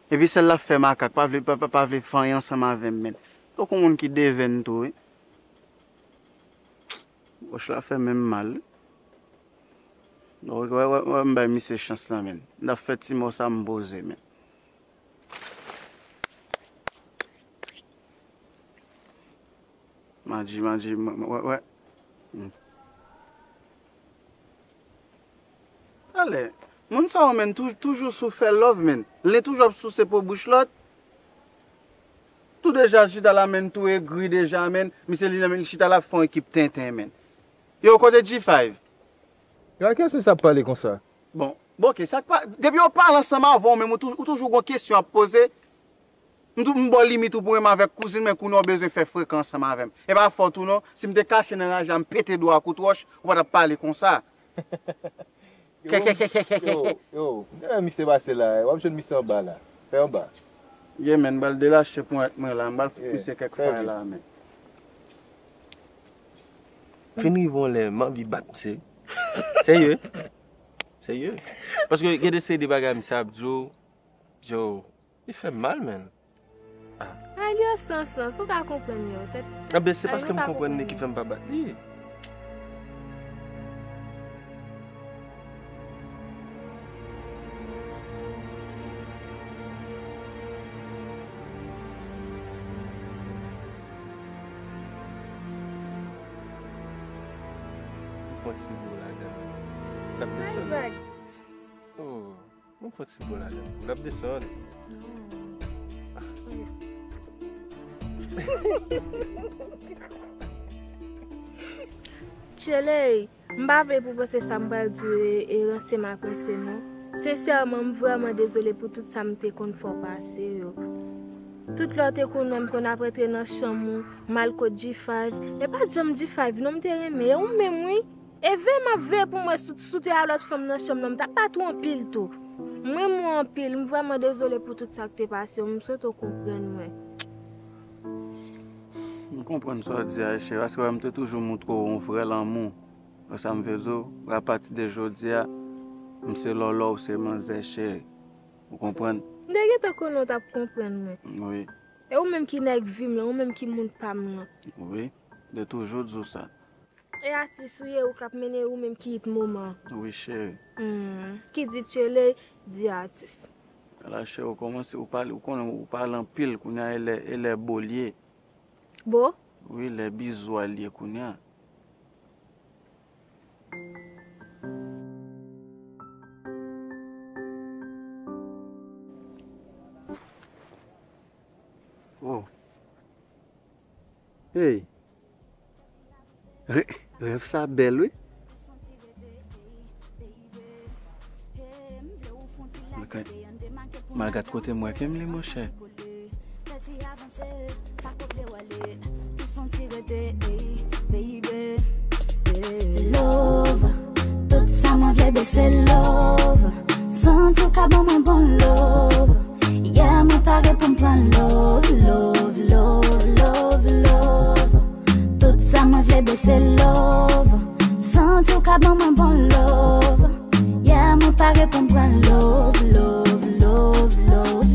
Epi sèl l ap fè makak, pa vle, pa, pa, pa vle fè anyen ansanm avè m, men. Tankou moun ki devèn tou, wi. Wòch la fè menm mal, wi. Wè, wè, wè, wè, m bay misye chans la, men. M ta fè ti mò sa, m poze, men. Madji, madji, m, m, wè, wè. Hmm. Talè, moun sa yo, men, tou-, toujou sou fè love, men. Li toujou ap souse po bouch lòt. Tou deja chita la, men, tou egri deja, men. Misye li, men, li chita la fè yon ekip tenten, men. Yo, kote G five? Yo, a kiyès misye ap pale konsa? Bon, Bon, ok, sa k pa, depi yo pale ansanm avè w, menm ou tou-, ou toujou gon kesyon ap poze. M tou, m ba w limit ou pou menm avèk kouzin mwen, kounye a w bezwen fè frekan ansanm avè m. E pa fòt ou non, si m te kache nan raje a, m pete do a kout wòch, ou pa t ap pale konsa. Yo, yo, yo, yo, misye pase la, w ap jwenn misye anba la. Fè anba. Yeah, man, m pral delache ponyèt mwen la, m pral pouse kèk fay la, man. Fin rive yon lè, m anvi bat misye. Serye? Serye? Paske gen de seri de bagay misye ap di w, yo, li fè m mal, man. Ah. Ay, yo san sans, ou ka konprann yo, tèt. Anben, se paske m konprann li ki fè m pa bat li. Fò ti bo ladan. L ap desann. Oh. Mwen fò ti bo ladan pou l ap desann. Tcheley, m pa vle pou panse sa m pral di w e, e ranse m ap ranse non. Sensèman, m vrèman dezole pou tout sa m te konn fè w pase yo. Tout lè w te konn wè m konn ap rantre nan chanm ou, m al kot G five. E pa t janm G five non m te renmen, e ou menm wi. E veye m ap veye pou m wè si w, si w te a lòt fanm nan chanm nan, m t ap bat ou anpil tou. M renmen w anpil, m vrèman dezole pou tout sa k te pase w, m swete w konprann mwen. M konprann sa w di a, cheri, paske m te toujou montre w yon vrè lanmou. Wè sa m vle di w, apati de jodi a, m se lòlò, w se manzè, cheri. Ou konprann? M te gentan konnen w t ap konprann mwen. Wi. E ou menm ki nèg vi m lan, ou menm ki moun pa m lan. Wi, m te toujou di w sa. E atis ou ye, ou k ap mennen ou menm ki it moman. Wi, cheri. Hmm, ki di tcheley, di atis. Ala cheri, ou kòmanse, ou pale, ou konnen, ou pale anpil, kounye a, e lè, e lè bo l ye. Bo? Wi, lè bizou a l ye kounye a. Oh. Hey. Rè-, rèv sa bèl, wi. Mal gad, mal gad kote m wè ke m li, monchè. Love, tout sa mwen vle bese love. Santi w ka ban mwen bon love. Yeah, mwen pare pou m pran love, love, love, love, love. Tout sa mwen vle bese love. Santi w ka ban mwen bon love. Yeah, mwen pare pou m pran love, love, love, love.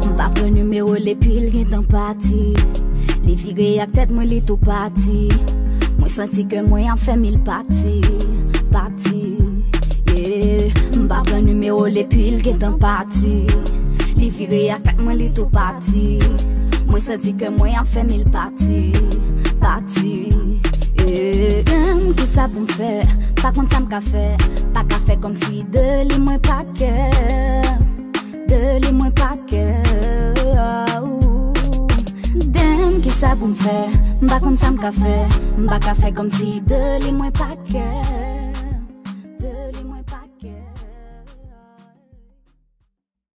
M pa pran nimewo l epi l gentan pati. Li vire ak tèt mwen, li tou pati. Mwen santi ke mwen ap fè mil pati, pati. Yeah. M pa pran nimewo l epi l gentan pati. Li vire ak tèt mwen, li tou pati. Mwen santi ke mwen ap fè mil pati, pati. Yeah. Damn, kisa pou m fè? Pa konn sa m ka fè. Pa ka fè kòmsi de li mwen pa kè. De li mwen pa kè. Damn, kisa pou m fè? M pa konn sa m ka fè. M pa ka fè kòmsi de li mwen pa kè. De li mwen pa